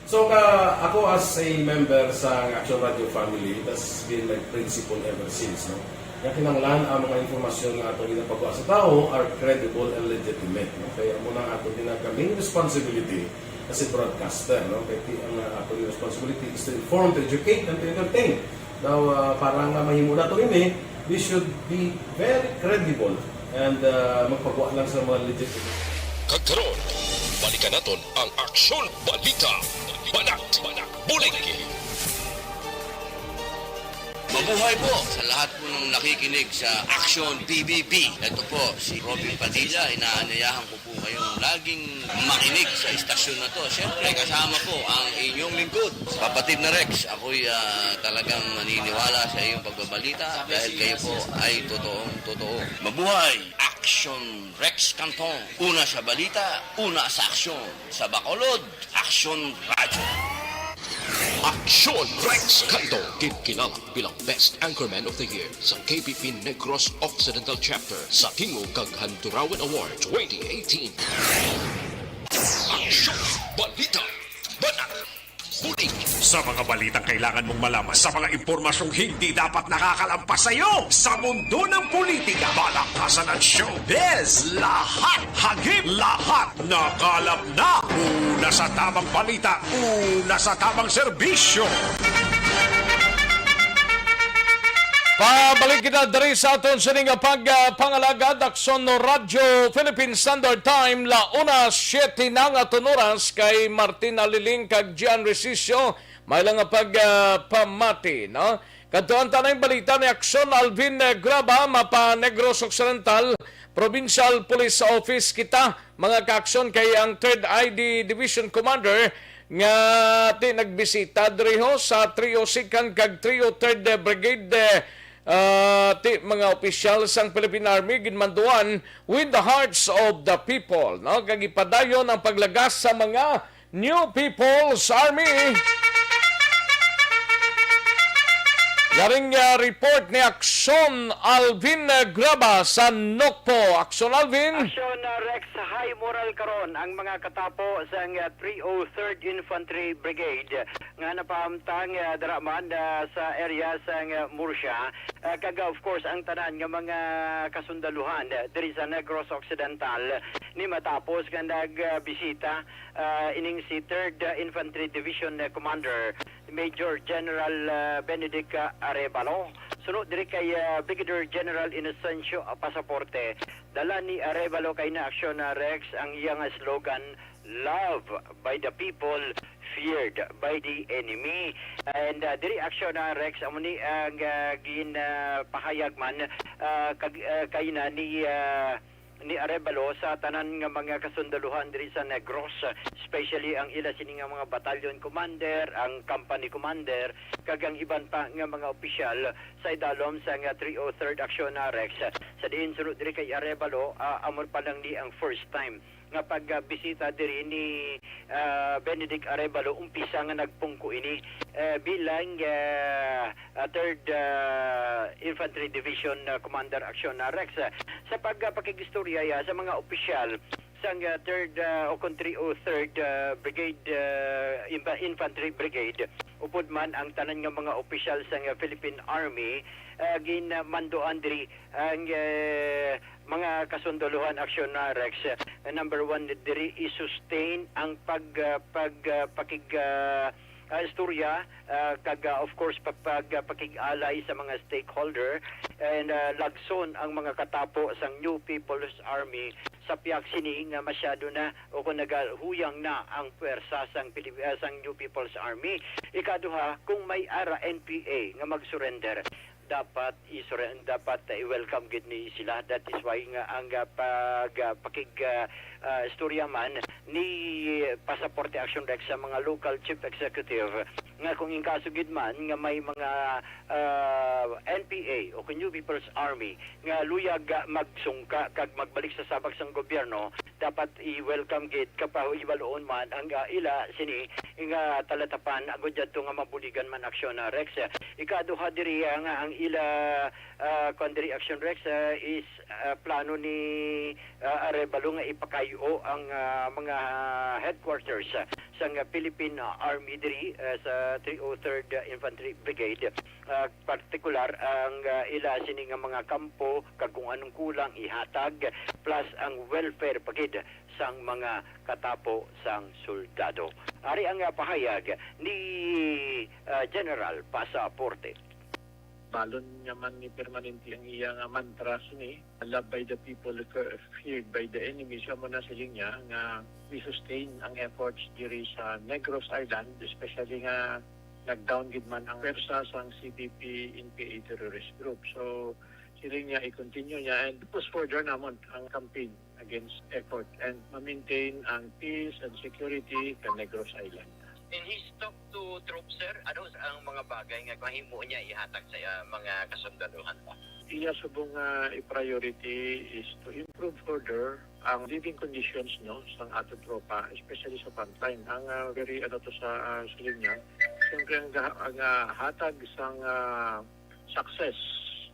So, ka, ako as a member sa Action Radio family, that's been my principle ever since, no? Nga kinahanglan ang mga impormasyon nga ato ginapagwa sa tawo are credible and legitimate, no? Kaya amo na ang ato ginaka-, main responsibility as a broadcaster, no? Kaya ti-, ang, uh, ato responsibility is to inform, to educate, and to entertain. Now, uh, para nga mahimo nato ini, we should be very credible and, uh, magpagwa lang sa mga legit. Kag karon, balikan naton ang Aksyon Balita. Banat, bulig. Mabuhay po sa lahat po ng nakikinig sa Action P B B. Ito po si Robin Padilla. Inaanyayahan ko po kayong laging makinig sa istasyon na to. Siyempre, kasama po ang inyong lingkod, Kapatid na Rex. Ako'y, ah, talagang naniniwala sa iyong pagbabalita dahil kayo po ay totoong totoo. Mabuhay! Action Rex Canton. Una sa balita, una sa aksyon. Sa Bacolod, Aksyon Radyo. Aksyon Rex Canton, ginkilala bilang Best Anchorman of the Year sa K P P Negros Occidental Chapter sa Tingog kag Handurawan Award twenty eighteen. Aksyon Balita. Banat. Bulig. Sa mga balitang kailangan mong malaman, sa mga impormasyong hindi dapat nakakalampas sa iyo, sa mundo ng politika, palakasan at showbiz, lahat hagip, lahat nakalap na. Una sa tamang balita, una sa tamang serbisyo. Pabalik kita diri sa aton sini nga pag, ah, pangalagad, Aksyon Radyo Philippine Standard Time, la una siete na nga aton oras. Kay Martin Aliling kag Gian Resicio, may lang nga pag, ah, pamati, no? Kadto ang tanang balita ni Aksyon Alvin, eh, Graba, mapa Negros Occidental, Provincial Police Office kita, mga kaaksyon, kay ang Third I D Division Commander nga ti nagbisita diri ho sa three oh second kag three oh third Brigade, eh, ah, ti mga opisyal sang Philippine Army ginmanduan with the hearts of the people, no? Kag ipadayon ang paglagas sa mga New People's Army. Yaring, ah, report ni Aksyon Alvin, ah, Graba sa Nokpo. Aksyon Alvin. Aksyon, ah, Rex, high moral karon ang mga katapo sang, ah, three oh third Infantry Brigade nga napahamtang, ah, dira man, ah, sa area sang, ah, Murcia. Ah, kag, of course, ang tanan nga mga kasundaluhan, ah, diri sa Negros Occidental ni matapos nga nagbisita, ah, ining si Third, ah, Infantry Division, ah, Commander Major General, ah, Benedict, ah, Arevalo. Sunod diri kay, ah, Brigadier General Inocencio, ah, Pasaporte, dala ni Arevalo kay na Aksyon, ah, Rex, ang iyang slogan, "Love by the people, feared by the enemy." And, ah, diri Aksyon, ah, Rex, amo ni ang, ah, gin, ah, pahayag man, ah, kag-, ah, kay na ni, ah, ni Arevalo sa tanan nga mga kasundaluhan diri sa Negros, especially ang ila sini nga mga battalion commander, ang company commander, kag ang iban pa nga mga opisyal sa idalom sang three oh third Accion Rex. Sa diin sunod diri kay Arevalo, ah, amo pa lang ni ang first time nga pagbisita diri ni, ah, Benedict Arevalo, umpisa nga nagpungko ini, eh, bilang, ah, ah, Third, ah, Infantry Division, ah, Commander Accion Rex. Sa pag, ah, pakig-istorya ya sa mga opisyal sang, ah, Third, ah, o kon three oh third, ah, Brigade, ah, Infa-, Infantry Brigade, upod man ang tanan nga mga opisyal sang, ah, Philippine Army, ah, ginmanduan diri ang, eh, mga kasundaluhan Accion Rex. Ah, number one diri, i-sustain ang pag, ah, pag, ah, pakig, ah, ah, istorya, ah, kag, ah, of course, pa-, pag, ah, pakig-alay sa mga stakeholder, and, ah, lagson ang mga katapo sang New People's Army sa pihak sini nga masyado na o kung nagahuyang na ang pwersa sang Pilip-, ah, sang New People's Army. Ikaduha, kung may ara N P A nga mag-surrender, dapat isure-, dapat i-welcome gid ni sila. That is why nga ang, ah, pag, ah, pakig, ah, ah, istorya man ni Pasaporte Accion Rex sa mga local chief executive nga kung in kaso gid man nga may mga, ah, N P A o kung New People's Army nga luyag, ah, magsungka kag magbalik sa sabak sang gobyerno, dapat i-welcome gid, kapahibaluon man ang, ah, ila sini nga talatapan agud yadto nga mabuligan man Accion Rex. Ikaduha diri, ah, nga ang ila, ah, kuan diri, Accion Rex, ah, is, ah, plano ni, ah, Arevalo nga ipakayo ang, ah, mga headquarters, ah, sang Philippine Army diri, ah, sa three oh third Infantry Brigade. Ah, partikular ang, ah, ila sini nga mga kampo kag kung anong kulang ihatag, plus ang welfare pa gid sang mga katapo sang soldado. Ari ang, ah, pahayag ni, ah, General Pasaporte. Balon nga man ni permanente ang iya nga mantra sini, "Love by the people, fe-, feared by the enemy." So, amo na siling niya nga we sustain ang efforts diri sa Negros Island, especially nga nag-down gid man ang pwersa sang C P P N P A terrorist group. So, siling niya, i-continue niya and push further namon ang campaign against ECORT and ma-maintain ang peace and security sa Negros Island. In his talk to troops, sir, ano ang mga bagay nga mahimo niya ihatag sa, ah, mga kasundaluhan pa? Iya subong nga i-priority is to improve further ang living conditions, no, sang aton tropa, especially sa frontline. Ang, ah, very, ano to sa, ah, siling niya, siyempre ang ga-, ang, ah, hatag sang, ah, success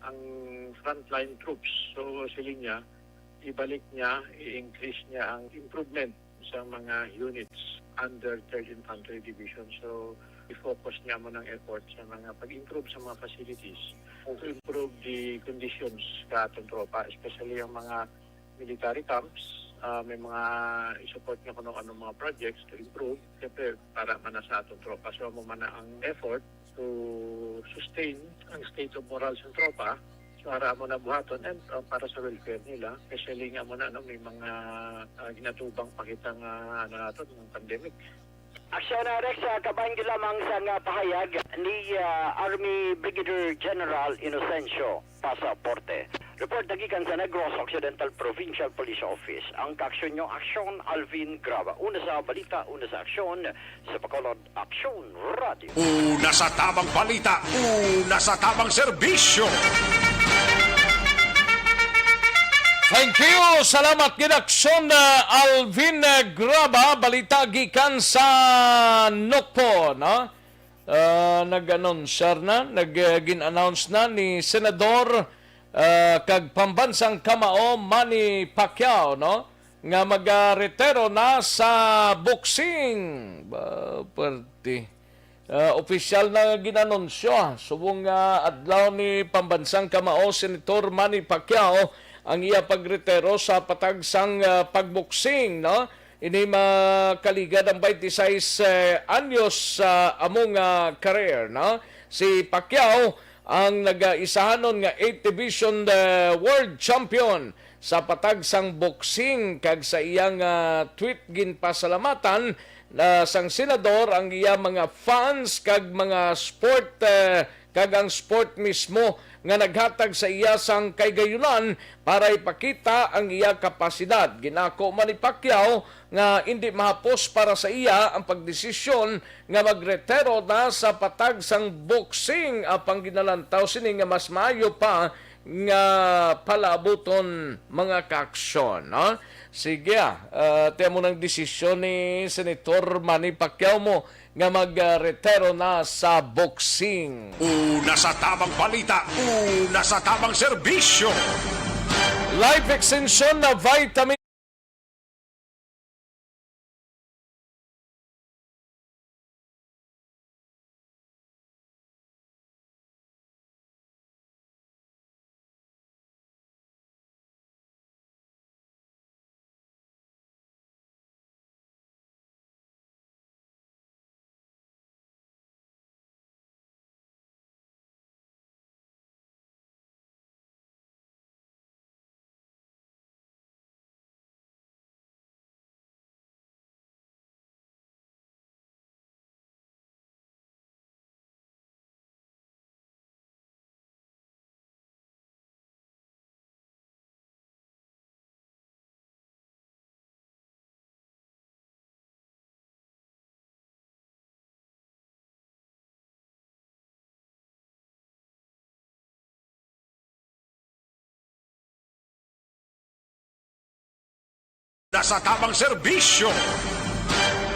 ang frontline troops. So, siling niya, ibalik niya, i-increase niya ang improvement sa mga units under Third Infantry Division. So, i-focus niya mo ng effort sa mga pag-improve sa mga facilities to improve the conditions sa atong tropa, especially ang mga military camps. Ah, may mga i-support niya kung ano mga projects to improve. Siyempre, para man na sa atong tropa. So, amo man na ang effort to sustain ang state of morale sa tropa. So, ara mo na buhaton and, uh, para sa welfare nila, especially nga mo na, no, may mga, uh, ginatubang pa kita nga, ano nato, ng pandemic. Aksyon, uh, Rex, uh, kabahin gid lamang sa nga pahayag ni, uh, Army Brigadier General Inocencio Pasaporte. Report nagikan sa Negros Occidental Provincial Police Office. Ang kaaksyon nyo, aksyon, Alvin Graba. Una sa balita, una sa aksyon, sa Bacolod Aksyon Radio. Una sa tamang balita, una sa tamang serbisyo. Thank you. Salamat gid, aksyon, uh, Alvin, uh, Graba. Balita gikan sa Nocpo, no? Ah, nag-announcer na, nag, uh, gin-announce na ni Senador, uh, kag pambansang kamao Manny Pacquiao, no? Nga magaretiro na sa boxing. Ba, pwerte. Ah, opisyal na gin-anunsyo, ah, subong nga adlaw ni pambansang kamao Senator Manny Pacquiao ang iya pagretiro sa patag sang, ah, pagboksing, no? Ini makaligad ang twenty-six, eh, anyos sa among, ah, career, no? Si Pacquiao ang nag-, ah, isahanon nga eighth Division, eh, World Champion sa patag sang boxing, kag sa iyang, ah, tweet ginpasalamatan na sang senador ang iya mga fans kag mga sport, eh, kag ang sport mismo nga naghatag sa iya sang kahigayonan para ipakita ang iya kapasidad. Ginako man ni Pacquiao nga indi mahapos para sa iya ang pagdesisyon nga magretiro na sa patag sang boxing, apang ginalantaw sini nga mas maayo pa nga palaabuton mga kaaksyon, no? Sige, ah, ah, ti amo nang desisyon ni Senator Manny Pacquiao mo nga magretiro na sa boxing. Una sa tamang balita, una sa tamang serbisyo. Life Extension na Vitamin na sa tamang serbisyo.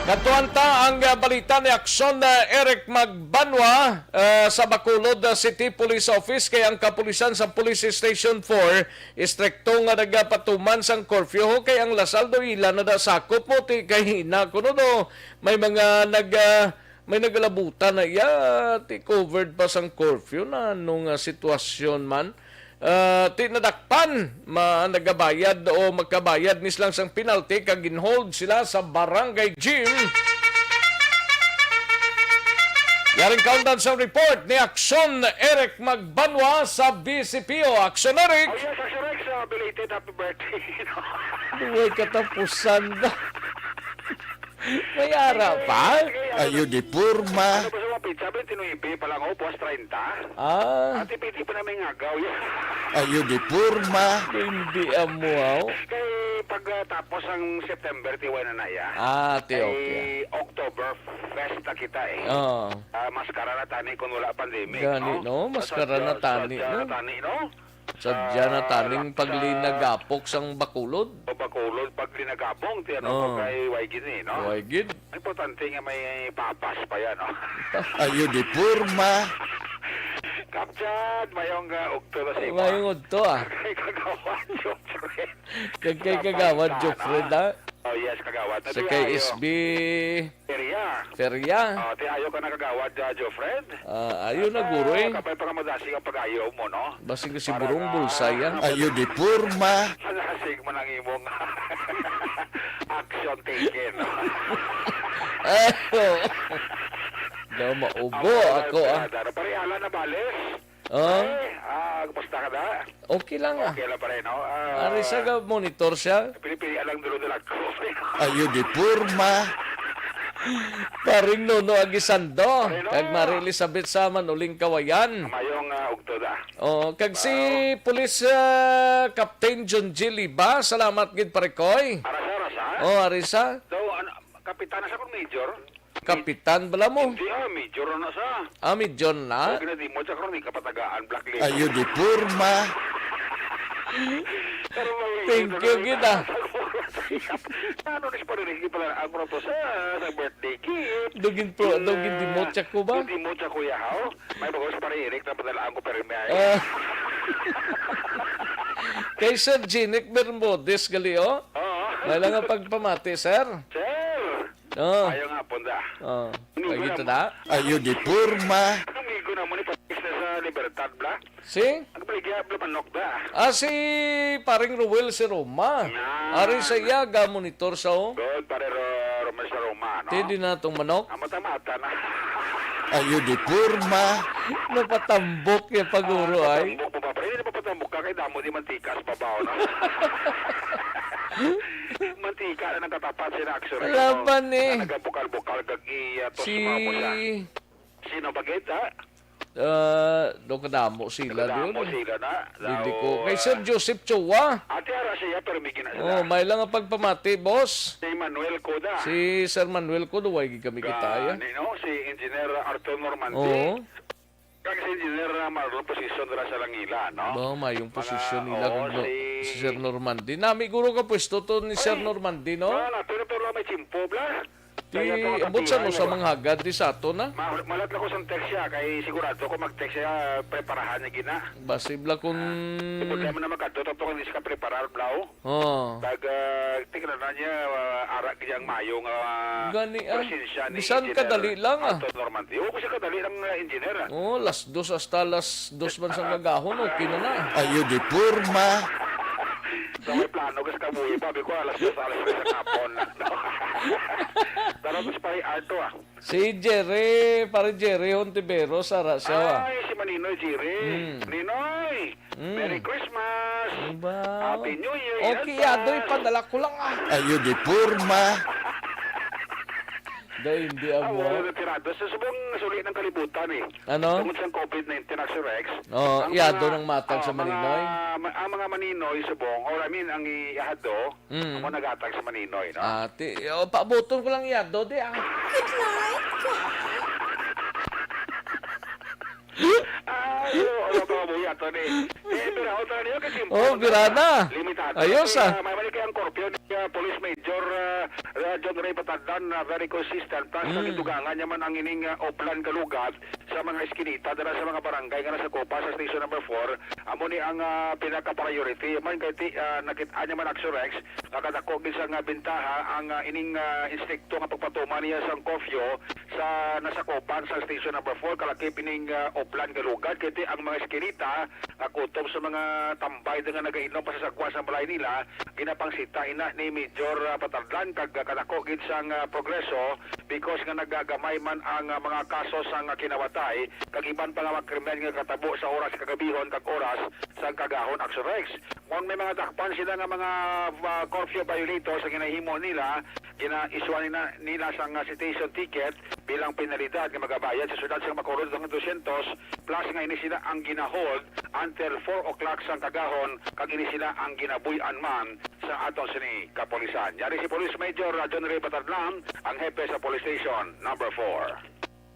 Kadtuan ta ang, ah, balita ni Aksyon, ah, Eric Magbanwa, ah, sa Bacolod, ah, City Police Office, kay ang kapulisan sa Police Station four istrikto nga nagapatuman sang curfew, ho, kay ang Lasal do ila na da sakop mo ti kay hina kuno do may mga nag, ah, may nagalabutan na iya ti covered pa sang curfew na ano nga sitwasyon man. Ah, ti nadakpan, ma-, nagabayad o magkabayad ni silang sang penalty kag ginhold sila sa barangay gym. Yaring kaundan sa report ni Aksyon Eric Magbanwa sa B C P O. Aksyon, Eric! Oh, yes, Aksyon Rex, uh, belated happy birthday. Duway katapusan na. May ara pa? Ayo di porma. Ano ba sa mga pizza? Twenty-nine pa lang, oh, buwas treinta. Ah. Ati piti pa namin ngagaw yan. Ayo di porma. Hindi amo, aw. Kay pag, ah, tapos ang September, tiway na na ya. Ah, ti, okay. Kay October Fest na kita eh. Oo. Ah, maskara na tani kung wala pandemic, Gani, no? no? Maskara na Sadya, tani, sadya no? na tani, no? Sadya na Ah, taning laksa. paglinagapok sang Bacolod. O Bacolod, paglinagapong, ti ano, Oh. pagkay way gini, no? Way gid. Importante nga may papas pa yan, no? Ayo di porma. Kapchad, mayong, ah, ugto na si Mayong ugto, ah. Kay Kagawad Jofred. Kag kay Kagawad Kapantana. Jofred, ah. Oh, yes, Kagawad. Sa Ito kay ayo. S B Feria. Feria. Oh, ti ayo ka na Kagawad, ah, Jofred. Ah, ayo na, Ah, guro, eh. Kapay pa nga madasig ang pag-ayo mo, no? Basig si Para Burong nga Bulsa, ya. Ayo di porma. Madasig man ang imong action taken, no? Ayo. Daw maubo Ang ako, ah. Pero, pero, parihala na, Bales. Oh? Ay, ah, kumusta ka na? Okay lang, ah. Okay lang pa rin, no? Ah, Ari sa ga-monitor siya. Pinipili lang dulo-dulo ko. Ayo di porma. Paring Nono Aguisando, Paring Nono. kag Mari Elizabeth sa Manuling Kawayan. Mayong, ah, ugto da. Oh, kag si Wow. Police, ah, Captain John G. Liba, salamat gid, pare koy. Arasa, arasa? Oh, arisa. Daw, ano, kapitan na sa kon major? Kapitan bala mo? Hindi, ah, major na sa. Ah, major na? O, ginadimot sa karon, may kapatagaan, blacklist. Ayo di porma. Pero may Thank ito you, na gid, ah. Ano ni si Pare Ricky pala ang proto sa, sa birthday gift? Dugin po, Yung, dugin ah, dimot siya ko ba? Yung dimot siya, kuya, ha? May bago si Pare Eric na padalaan ko, pero may Ah. Kay Sir Ginic Bermudez gali, oh. Oo. May lang ang pagpamati, sir. Sir! Oh. Ayaw nga po, da. Oh. Amigo Pagkita na. na? Ayo di porma. Amigo na mo ni Patis na sa Libertad, bla? Si? Ang baligya, bla, manok, da. Ah, si paring Ruel si Roma. Yan. Ari sa iya, ga-monitor sa, oh. Good, pare Ro-, Romel sa Roma, no? Ti di na tong manok? Ah, mata-mata na. Ayo di porma. Napatambok ya paguro, Ah, ay. Patambok mo pa, pare. Hindi na papatambok ka kay damo di mantika sa babaw, no? Mantika na nagkatapat sa inaksyon. Laban, eh. Na nagabukal-bukal, gag-, iya, tos Si mga mo siya. Sino ba, gid, ha? Ah, do kadamo sila Kadamo doon, eh. sila na. Dili Daw, ko. Kay Sir ah, Joseph Chua. Ate, ara siya, pero may gina-, Oh, may lang ang pagpamati, boss. Si Manuel Coda. Si Sir Manuel Coda, way gid kami Ka-, kita, ya. ni, no, si Engineer Arthur Normandy. Oo. Kag si Engineer, ah, Marlon Position dira sa Langila, no? Ba, mayong Mga, posisyon nila oo, kung si si Sir Normandy. Nami guro ka pwesto to ni Sir Ay, Normandy, no? Wala, pero, pero may tiyempo, bla. Ti, Kaya to ang ambot sa no kapihan, sa diba? Mga hagad di sa ato na? Ma-, malat lang ko sa text siya, kay sigurado ko mag-text siya, preparahan niya gina. Basib la kung Ah, di problema na magkadto, to, to, hindi siya preparar, bla, oh. Oh. Kag, ah, tingnan na niya, ah, ara gid ang mayo nga Gani, ah. Presensya ni Bisan Engineer kadali lang, ah. Arthur Normandy. Oo, kasi kadali lang, ah, engineer, ah. Oh, las dos hasta las dos man sa agahon, okay na na. Ayo di porma. Sa may plano, kasi kabuhi pa, sabi ko, alas dos, alas tres sa kapon. Dapat mas pari Arto, ah. Si Jerry, pare Jerry Hontiveros, ara siya, ah. Ay, si Maninoy Jerry. Hmm. Ninoy, Mm. Merry Christmas! Diba? Happy New Year! Okay, Advance! Adoy, padala ko lang, ah. Ayo di porma. Daw, hindi Ah, amo. Wala na tirado. Sa subong suli ng kalibutan, eh. Ano? Tungod sa covid nineteen, Axel Rex, Oh, ang iyado mga, ng matag oh, sa mga, Maninoy? ma-, ang mga Maninoy, subong, or I mean, ang iyado, Mm. Amo naghatag sa Maninoy, no? Ah, ti-, oh, paabuton ko lang iya, Dodi, ah. Ay, oo, oo, oo, buya to ni. Eh, pero ako talaga yun kasi Oh, important, bira na. Limitado. Ayos, Kasi, ah. ah, may mali kay ang korpyo ni, ah, Police Major, ah, ah, John Ray Batadlan, na very consistent. Plus, Mm. nagidugangan niya man ang ining, ah, Oplan Kalugat sa mga eskinita, dala sa mga barangay nga nasakupan sa Station Number Four. Amo ni ang, ah, pinaka-priority. Man, kay ti-, ah, nakit-, anya man, Axel Rex, Nakadako gid sang, ah, bentaha ang, ah, ining, ah, istrikto nga pagpatuman niya sang curfew sa nasakupan sa Station Number Four, kalakip ining, ah, Oplan Galugad, kay ti ang mga eskinita nga kutob sa mga tambay nga nagainom pa sa sagwa sa balay nila, ginapangsita ina ni Major, ah, Patadlan, kag, ah, kadako gid sang, ah, progreso because nga nagagamay man ang, ah, mga kaso sang, ah, kinawatay kag iban pa nga mga krimen nga katabo sa oras kagabihon kag oras sang kagahon, Axel Rex. Kon may mga dakpan sila nga mga, ah, curfew violators ang ginahimo nila, ginaiswan nila, nila sang, ah, citation ticket bilang penalidad nga magabayad sa siyudad sang Bacolod nga dosyentos plus nga ini sila ang ginahold until four o'clock sang kagahon kag ini sila ang ginabuy-an man sa aton sini kapulisan. Yari si Police Major, ah, John Ray Patadlan, ang hepe sa Police Station Number Four.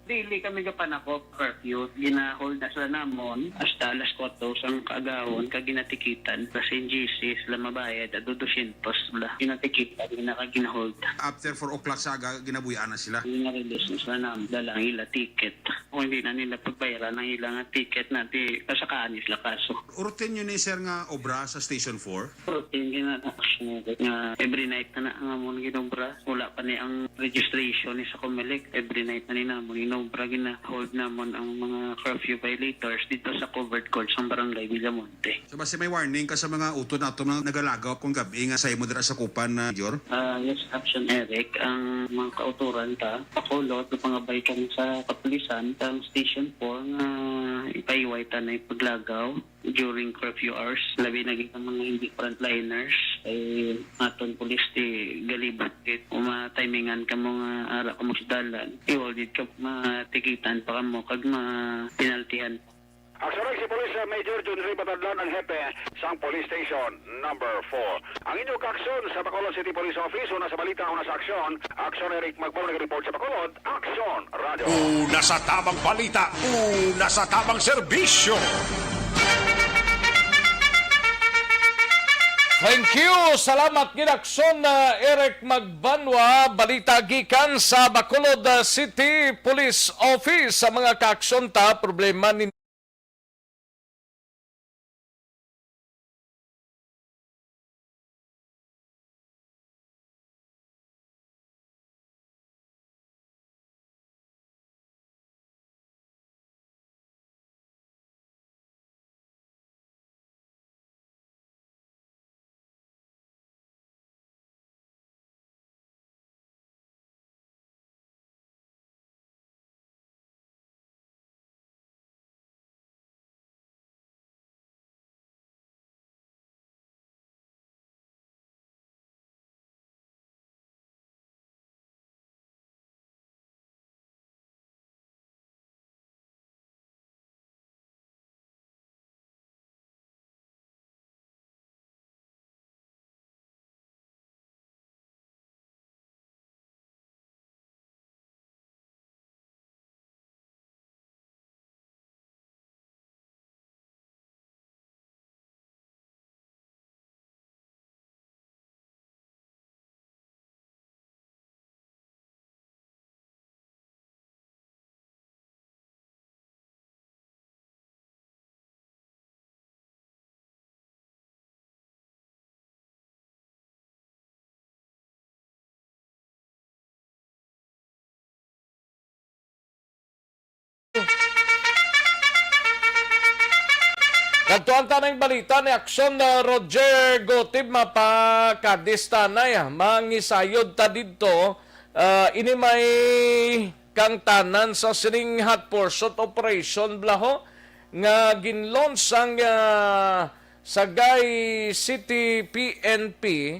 Dili kami gapanakop curfew. Ginahold na sila namon hasta alas kuwatro sang kaagahon kag ginatikitan. Sa G C sila mabayad, ado dosyentos sila. Ginatikitan, gina-, kag ginahold. After four o'clock sa aga, ginabuy-an na sila. Gina-release na sila namon. Dala ang ila ticket. Kung hindi na nila pagbayaran ang ila nga ticket, na di pasakaan sila kaso. Routine nyo ni, sir, nga obra sa Station Four? Routine gina-, nga every night na na ang amon ginobra. Wala pa ni ang registration ni sa Comelec. Every night na ni namon ginobra, gina-hold namon ang mga curfew violators dito sa covered court sang Barangay Villamonte. So, basi may warning ka sa mga utod nato nga nagalagaw kung gab-i nga sa imo dira sa Kupan, ah, Major? Ah, yes, Action Eric, ang mga kauturan ta, Bacolod, pangabay kami sa kapulisan, sa Station Four nga ipaiway ta na ipaglagaw during curfew hours, labi na gid ang mga hindi frontliners, ay aton pulis ti galibot gid. Kung matimingan kamo nga ara kamo sa dalan, iwal gid ka matikitan pa kamo kag mapinaltihan. Aksyon si Police Major John Ray Batadlan, ang hepe sang Police Station Number Four. Ang inyo kaaksyon sa Bacolod City Police Office, una sa balita, una sa aksyon. Aksyon, Eric Magbao, nag-report sa Bacolod. Aksyon, Radyo. Una sa tamang balita, una sa tamang serbisyo. Thank you. Salamat gid, Aksyon, uh, Eric Magbanwa. Balita gikan sa Bacolod, uh, City Police Office. Sa mga kaaksyon ta, problema ni Kadtuan ta ning balita ni Aksyon, ah, Roger Gotib, mapakadistanay, ah, mangisayod ta didto. Ah, ini may kangtanan sa sining hot pursuit operation, bala ho, nga gin-launch sang, ah, Sagay City P N P,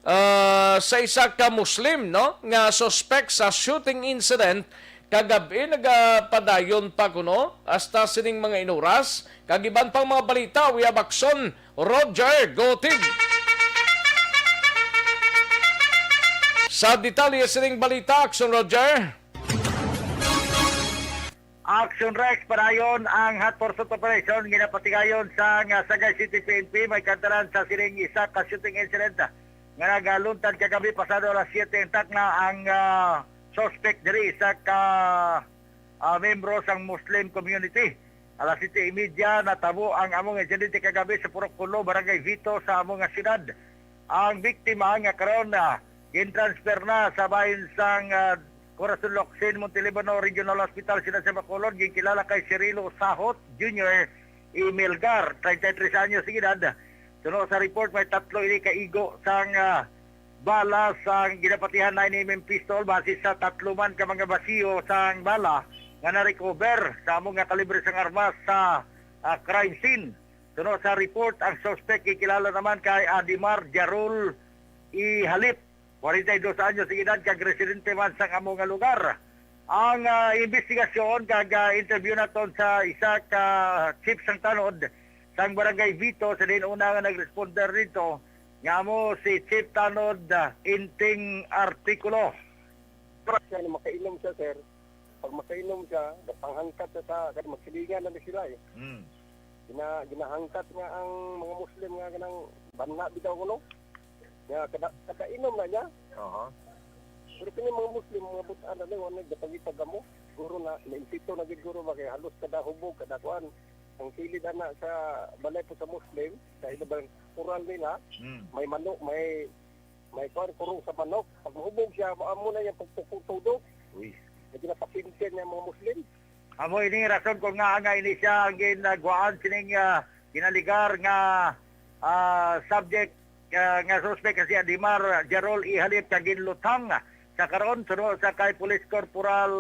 ah, sa isa ka Muslim, no, nga suspek sa shooting incident kagab-i. Nagapadayon pa kuno hasta sining mga inuras, kag iban pang mga balita. We have Aksyon, Roger Gotig. Sa detalye sining balita, Aksyon Roger. Action Rex, padayon ang hot pursuit operation ginapatigayon sa nga Sagay City P N P, may kangtanan sa sining isa ka shooting incident nga nagaluntad kagabi pasado alas siyete ang takna. Ang, ah, suspect diri isa ka, ah, membro sang Muslim community. Alas siyete y media natabo ang among insidente kagabi sa Purok Pulo, Barangay Vito sa among nga siyudad. Ang biktima nga karon, ah, gintransfer na sa bahin sang, ah, Corazon Locsin, Montelibano Regional Hospital, Siyudad sa Bacolod, ginkilala kay Cirilo Sahot Junior y Melgar, treinta y tres anyos ang edad. Suno sa report, may tatlo ini ka igo sang, ah, bala sang ginapatihan nine M M pistol, base sa tatlo man ka mga basiyo sang bala nga na-recover sa amo nga kalibre sang armas sa, ah, crime scene. Suno sa report, ang suspect gikilala naman kay Adimar Jarol Ihalip, kwarenta y dos anyos ang edad, kag residente man sang amo nga lugar. Ang, ah, investigasyon kag, ah, interview naton sa isa ka chief sang tanod sang Barangay Vito, sa diin una nga nag-responder dito, nga amo si Chief Tanod, ah, Inting Artikulo. Siya na makainom siya, sir. Pag makainom siya, gapanghangkat siya sa, kaya magsilingan na sila eh. Mm. Gina-, ginahangkat nga ang mga Muslim nga kanang banha bitaw kuno. Nga kada, kada inom na niya. Aha. Pero kini mga Muslim, mga butaan na lang, wala nagpangita gamo. Siguro na, naimpito na gid guro ba kay halos kada hubog, kada kuan. Ang kilid ana sa balay po sa Muslim, sa ilabang kural nila, Mm. may manok, may May kuwan, kurong sa manok. Pag mahubog siya, amo na yung pagpukutudo. Uy. Medyo napapinsin niya mga Muslim. Amo ini rason kung nga nga ini siya ang ginagwaan sining, ah, ginaligar nga, ah, subject, ah, nga suspect nga si Adimar Jarol Ihalip, ka ginlutang sa karon suno sa kay Police Corporal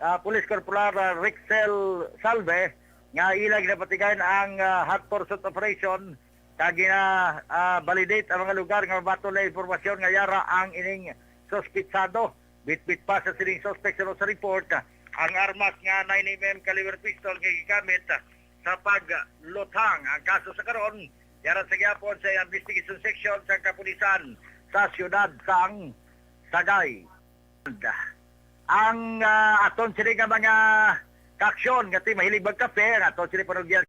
ah, Police Corporal, ah, Rexel Salve, nga ila ginapatigayon ang, ah, hot pursuit operation, kag gina, ah, validate ang mga lugar nga mabaton na impormasyon nga yara ang ining suspitsado. Bitbit pa sa sining suspect, suno sa report, ah, ang armas nga nine M M caliber pistol nga gigamit, ah, sa paglutang. Ang kaso sa karon, yara sa gihapon sa investigation section sa kapulisan sa siyudad sang Sagay. Ang, ah, aton sini nga mga kaaksyon nga ti mahilig magkape, ang aton sini panugyan.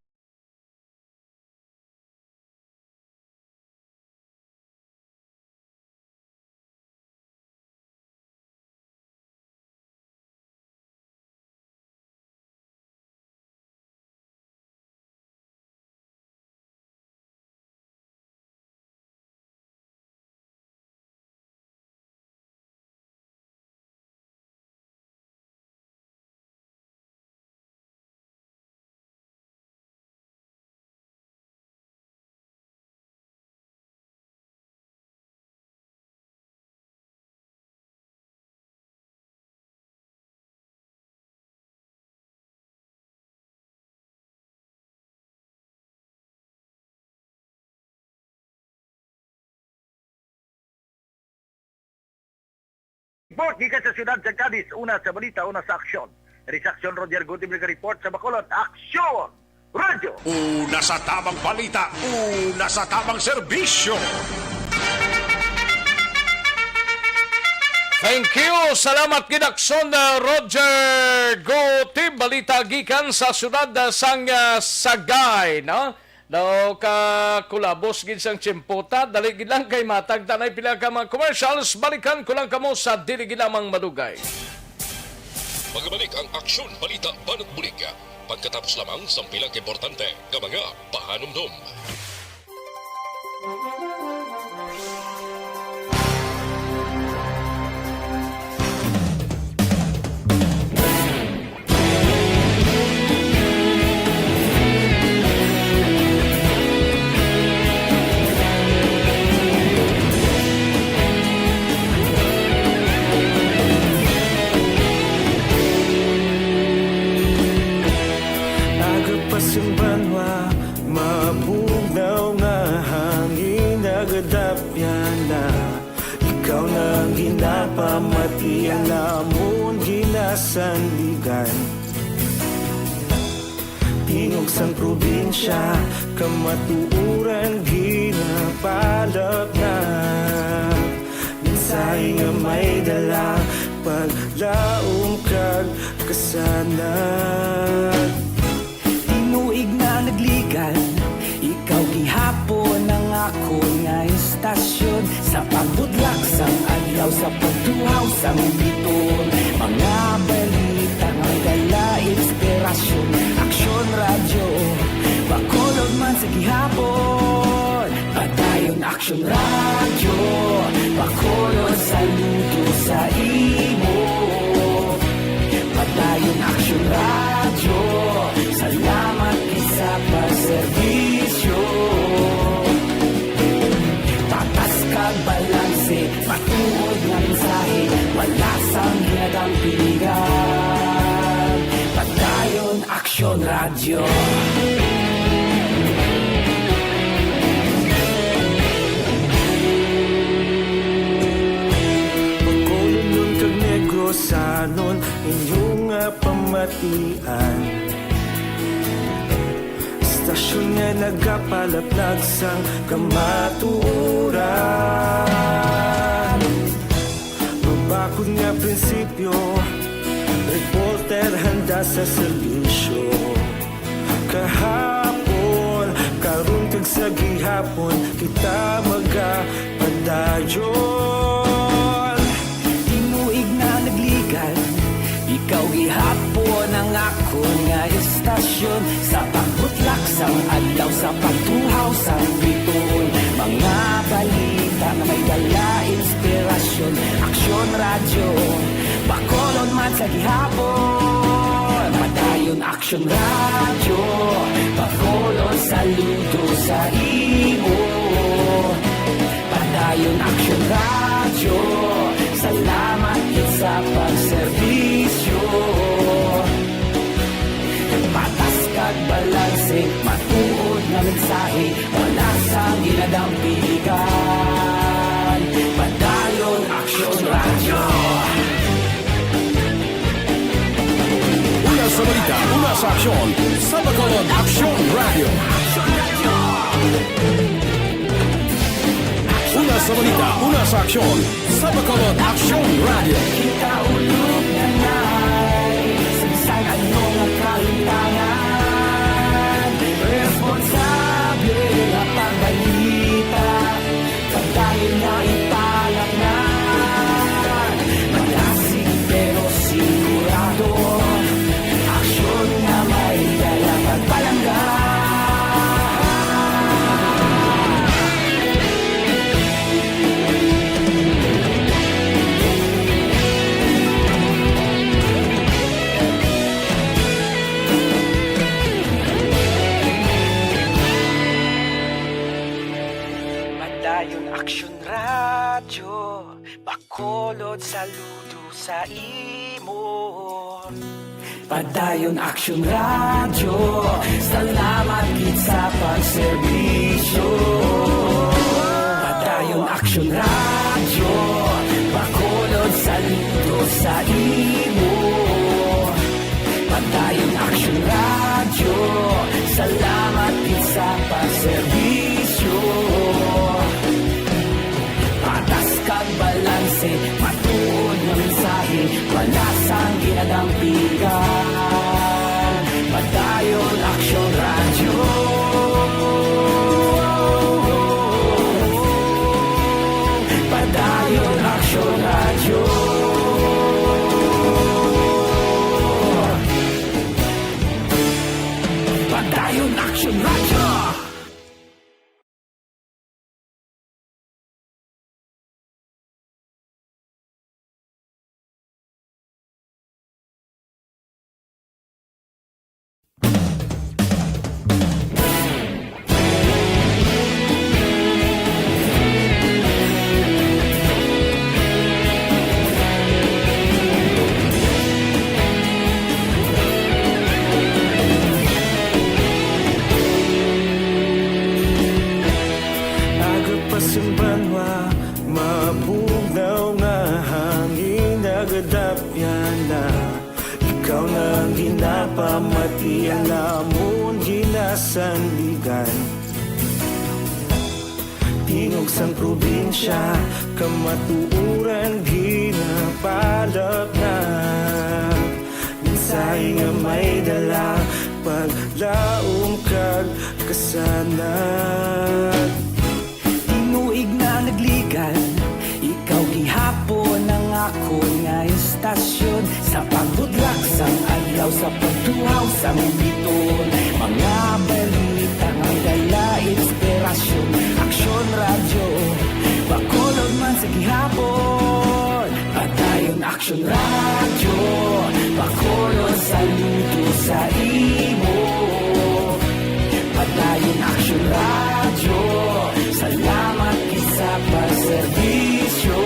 Report gikan sa siyudad sa Cadiz, una sa balita, una sa aksyon. Diri sa aksyon, Roger Gutib nag-report sa Bacolod. Aksyon! Radyo! Una sa tamang balita, una sa tamang serbisyo. Thank you. Salamat gid, aksyon, uh, Roger Gutib. Balita gikan sa siyudad, uh, sang, uh, Sagay, no? Daw ka kulabos gid sang tiyempo ta, dali gid lang kay matag tanay pila ka mga commercials, balikan ko lang kamo sa dili gid lamang madugay. Magbalik ang Aksyon Balita Banat Bulig, pagkatapos lamang sang pila ka importante nga mga pahanumdom. Yana, ikaw na ang ginapamati, ang amon ginasandigan. Tingog sang probinsya, kamatuoran ginapalapnag. Mensahe nga may dala, paglaom kag kasanag. Tinuig na nagligan, ikaw gihapon ang akon nga istasyon. Sa pagbudlak sang adlaw, sa pagtuhaw sang biton, mga balita nga may dala inspirasyon. Aksyon Radyo, Bacolod man sa gihapon. Padayon Aksyon Radyo, Bacolod, saludo sa imo. Padayon Aksyon Radyo, salamat gid sa pagserbisyo. Patas kag balanse, matuod nga mensahe, wala sang ginadampigan. Padayon Aksyon Radyo. Bacolodnon kag Negrosanon, inyo nga pamatian. Istasyon nga nagapalaplag sang kamatuoran. Mabakod nga prinsipyo, reporter handa sa serbisyo. Kahapon, karon kag sa gihapon, kita magapadayon. Tinuig na nagligan, ikaw gihapon ang akon nga istasyon. Sa pagbutlak sang adlaw, sa pagtuhaw sang bituon, mga balita nga may dala inspirasyon. Aksyon Radyo, Bacolod man sa gihapon. Padayon Aksyon Radyo, Bacolod, saludo sa imo. Padayon Aksyon Radyo, salamat gid sa pagserbisyo. Patas kag balanse, matuod nga mensahe, wala sang ginadampigan. Padayon Aksyon Radyo. Una sa balita, una sa aksyon, sa Bacolod Aksyon Radyo. Una sa balita, una sa aksyon, sa Bacolod Aksyon Radyo. Kita ulog na nay, sa bisan ano nga kahintangan, responsable nga pagbalita. Padayon nga ipalapngan, madasig pero sigurado. Aksyon nga may dala pagpalangga. Padayon Aksyon Radyo, Bacolod, saludo sa imo. Padayon Aksyon Radyo, salamat gid sa pagserbisyo. Padayon Aksyon Radyo, Bacolod, saludo sa imo. Padayon Aksyon Radyo, salamat gid sa pagserbisyo. Patas kag balanse, matuod nga mensahe, wala sang ginadampigan. Padayon Aksyon Radyo. Padayon Aksyon Radyo. Padayon Aksyon Radyo. Sanligan. Tingog sang probinsya, kamatuoran ginapalapnag. Mensahe nga may dala, paglaom kag kasanag. Tinuig na nagligan, ikaw gihapon ang akon nga istasyon. Sa pagbutlak sang adlaw, sa pagtuhaw sang biton, mga balita nga may dala inspirasyon. Aksyon Radyo, Bacolod man sa gihapon. Padayon Aksyon Radyo, Bacolod, saludo sa imo. Padayon Aksyon Radyo, salamat gid sa pagserbisyo.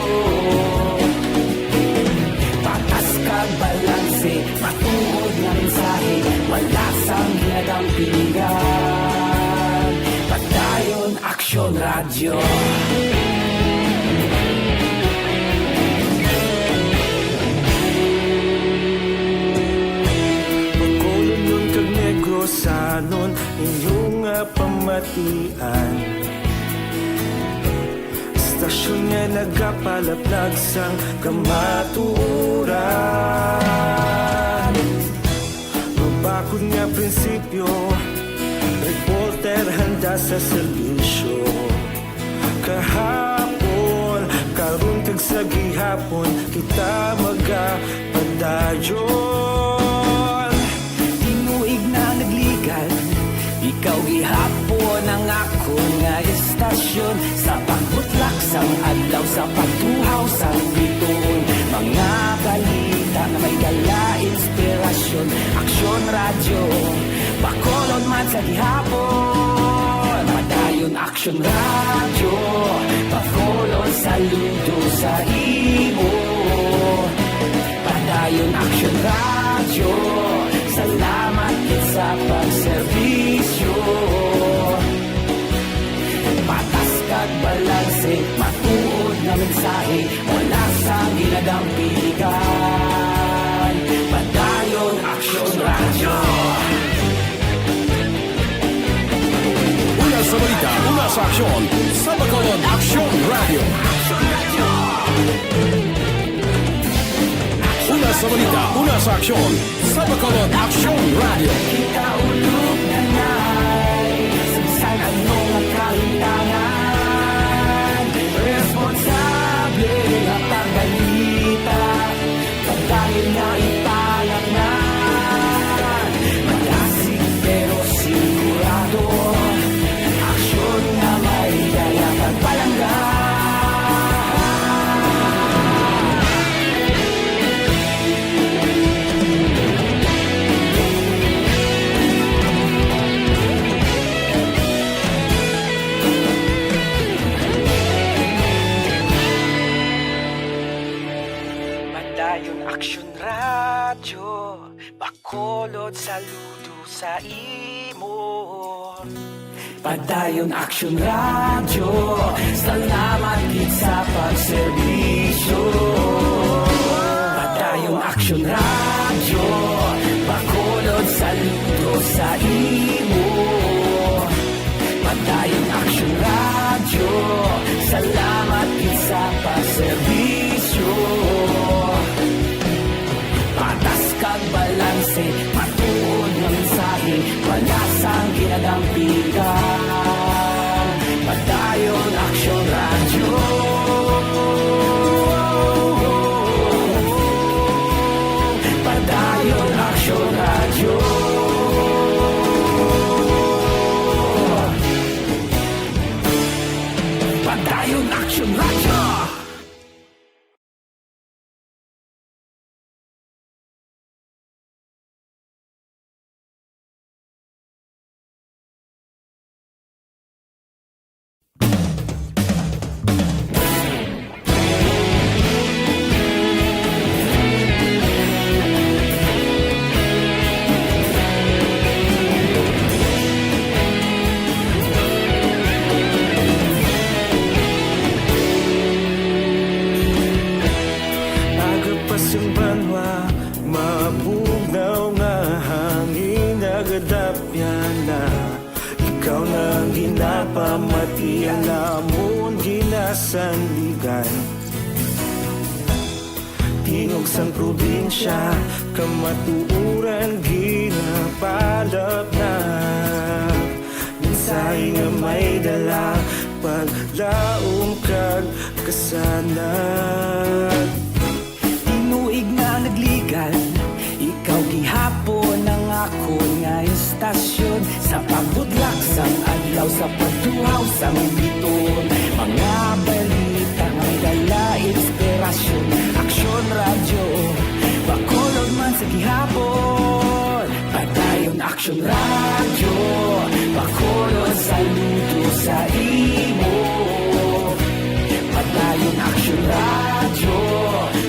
Patas kag balanse, matuod nga mensahe, wala sang ginadampingan. Padayon Aksyon Radyo. Bacolodnon kag Negrosanon, inyo nga pamatian. Istasyon nga nagapalaplag sang kamatuoran. Mabakod nga prinsipyo, reporter handa sa serbisyo. Kahapon, karon kag sa gihapon, kita magapadayon. Tinuig na nagligan, ikaw gihapon ang akon nga istasyon. Sa pagbutlak sang adlaw, sa pagtuhaw sang biton, mga balita nga may dala inspirasyon. Aksyon Radyo, Bacolod man sa gihapon. Padayon Aksyon Radyo, Bacolod, saludo sa imo. Padayon Aksyon Radyo, salamat gid sa pagserbisyo. Patas kag balanse, matuod nga mensahe, wala sang ginadampingan. Padayon Aksyon Radyo. Una sa balita, una sa aksyon, sa Bacolod Aksyon Radyo. Una sa balita, una sa aksyon, sa Bacolod Aksyon Radyo. Kita ulog na nay, sa bisan ano nga kahintangan, responsable nga pagbalita. Padayon nga ipalapngan, madasig pero sigurado, aksyon nga may dala kag palangga. Padayon Aksyon Radyo, Bacolod, saludo sa imo. Padayon Aksyon Radyo, salamat gid sa pagserbisyo. Padayon Aksyon Radyo, Bacolod, saludo sa imo. Padayon Aksyon Radyo, salamat gid sa pagserbisyo. Patas kag balanse, matuod nga mensahe, wala sang ginadampingan. Padayon Aksyon Radyo. Padayon Aksyon Radyo. Padayon Aksyon Radyo. Pamati ang amon ginasandigan. Tingog sang probinsya, kamatuoran ginapalapnap. Mensahe nga may dala, paglaom kag kasanag. Tinuig nga nagligan, ikaw gihapon ang akon nga istasyon. Sa pagbudlak sang adlaw, sa pagtuhaw sang biton, mga balita nga may dala inspirasyon. Aksyon Radyo, Bacolod man sa gihapon. Padayon Aksyon Radyo, Bacolod, saludo sa imo. Padayon Aksyon Radyo,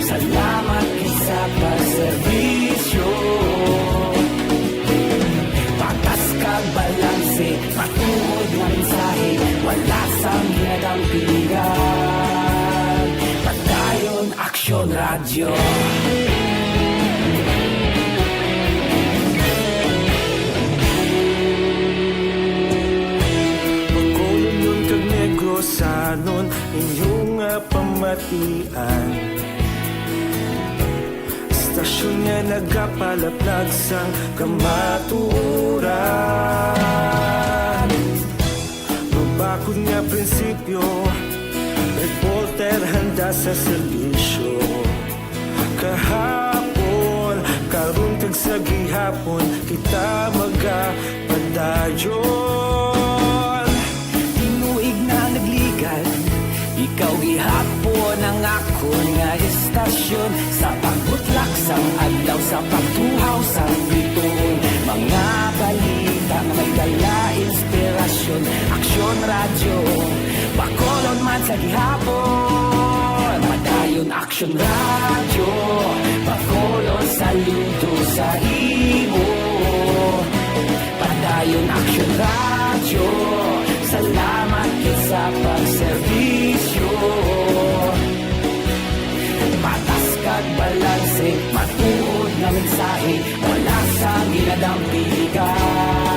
salamat gid sa pagserbisyo. Patas kag balanse, matuod nga mensahe, wala sang ginadampigan. Padayon Aksyon Radyo. Bacolodnon kag Negrosanon, inyo nga pamatian. Istasyon nga nagapalaplag sang kamatuoran. Mabakod nga prinsipyo, reporter handa sa serbisyo. Kahapon, karon kag sa gihapon, kita magapadayon. Tinuig na nagligan, ikaw gihapon ang akon nga istasyon. Sa pagbutlak sang adlaw, sa pagtuhaw sang bituon, mga balita nga may dala inspirasyon. Aksyon Radyo, Bacolod man sa gihapon. Padayon Aksyon Radyo, Bacolod, saludo sa imo. Padayon Aksyon Radyo, salamat gid sa pagserbisyo. Patas kag balanse, matuod nga mensahe, wala sang ginadampigan.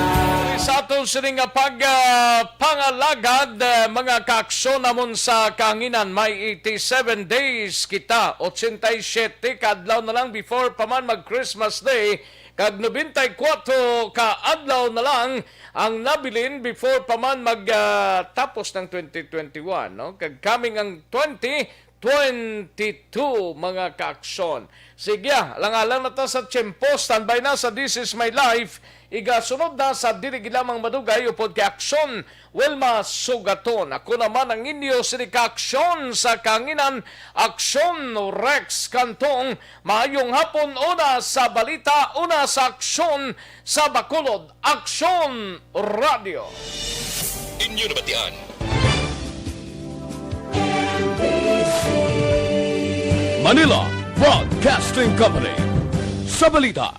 Sa aton sini nga pag, ah, pangalagad, ah, mga kaaksyon namon sa kahanginan, may eighty-seven days kita, ochenta y siete ka adlaw na lang before pa man mag Christmas Day, kag nobenta y kuwatro ka adlaw na lang ang nabilin before pa man mag, ah, tapos ng twenty twenty-one, no? Kag coming ang twenty twenty-two, mga kaaksyon. Sige, alang-alang na ta sa tiyempo, standby na sa This Is My Life. Igasunod na sa dili gid lamang madugay upod kay Aksyon Wilma Sugaton. Ako naman ang inyo sini kaaksyon sa kahanginan, Aksyon Rex Cantong. Maayong hapon, una sa balita, una sa aksyon sa Bacolod, Aksyon Radio. Inyo nabatian. Manila Broadcasting Company. Sa balita,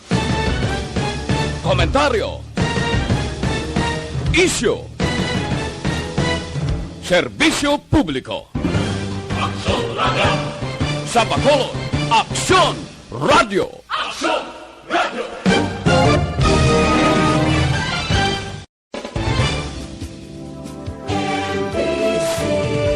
komentaryo, isyu, serbisyo publiko. Aksyon Radio. Sa Bacolod, Aksyon Radio. Aksyon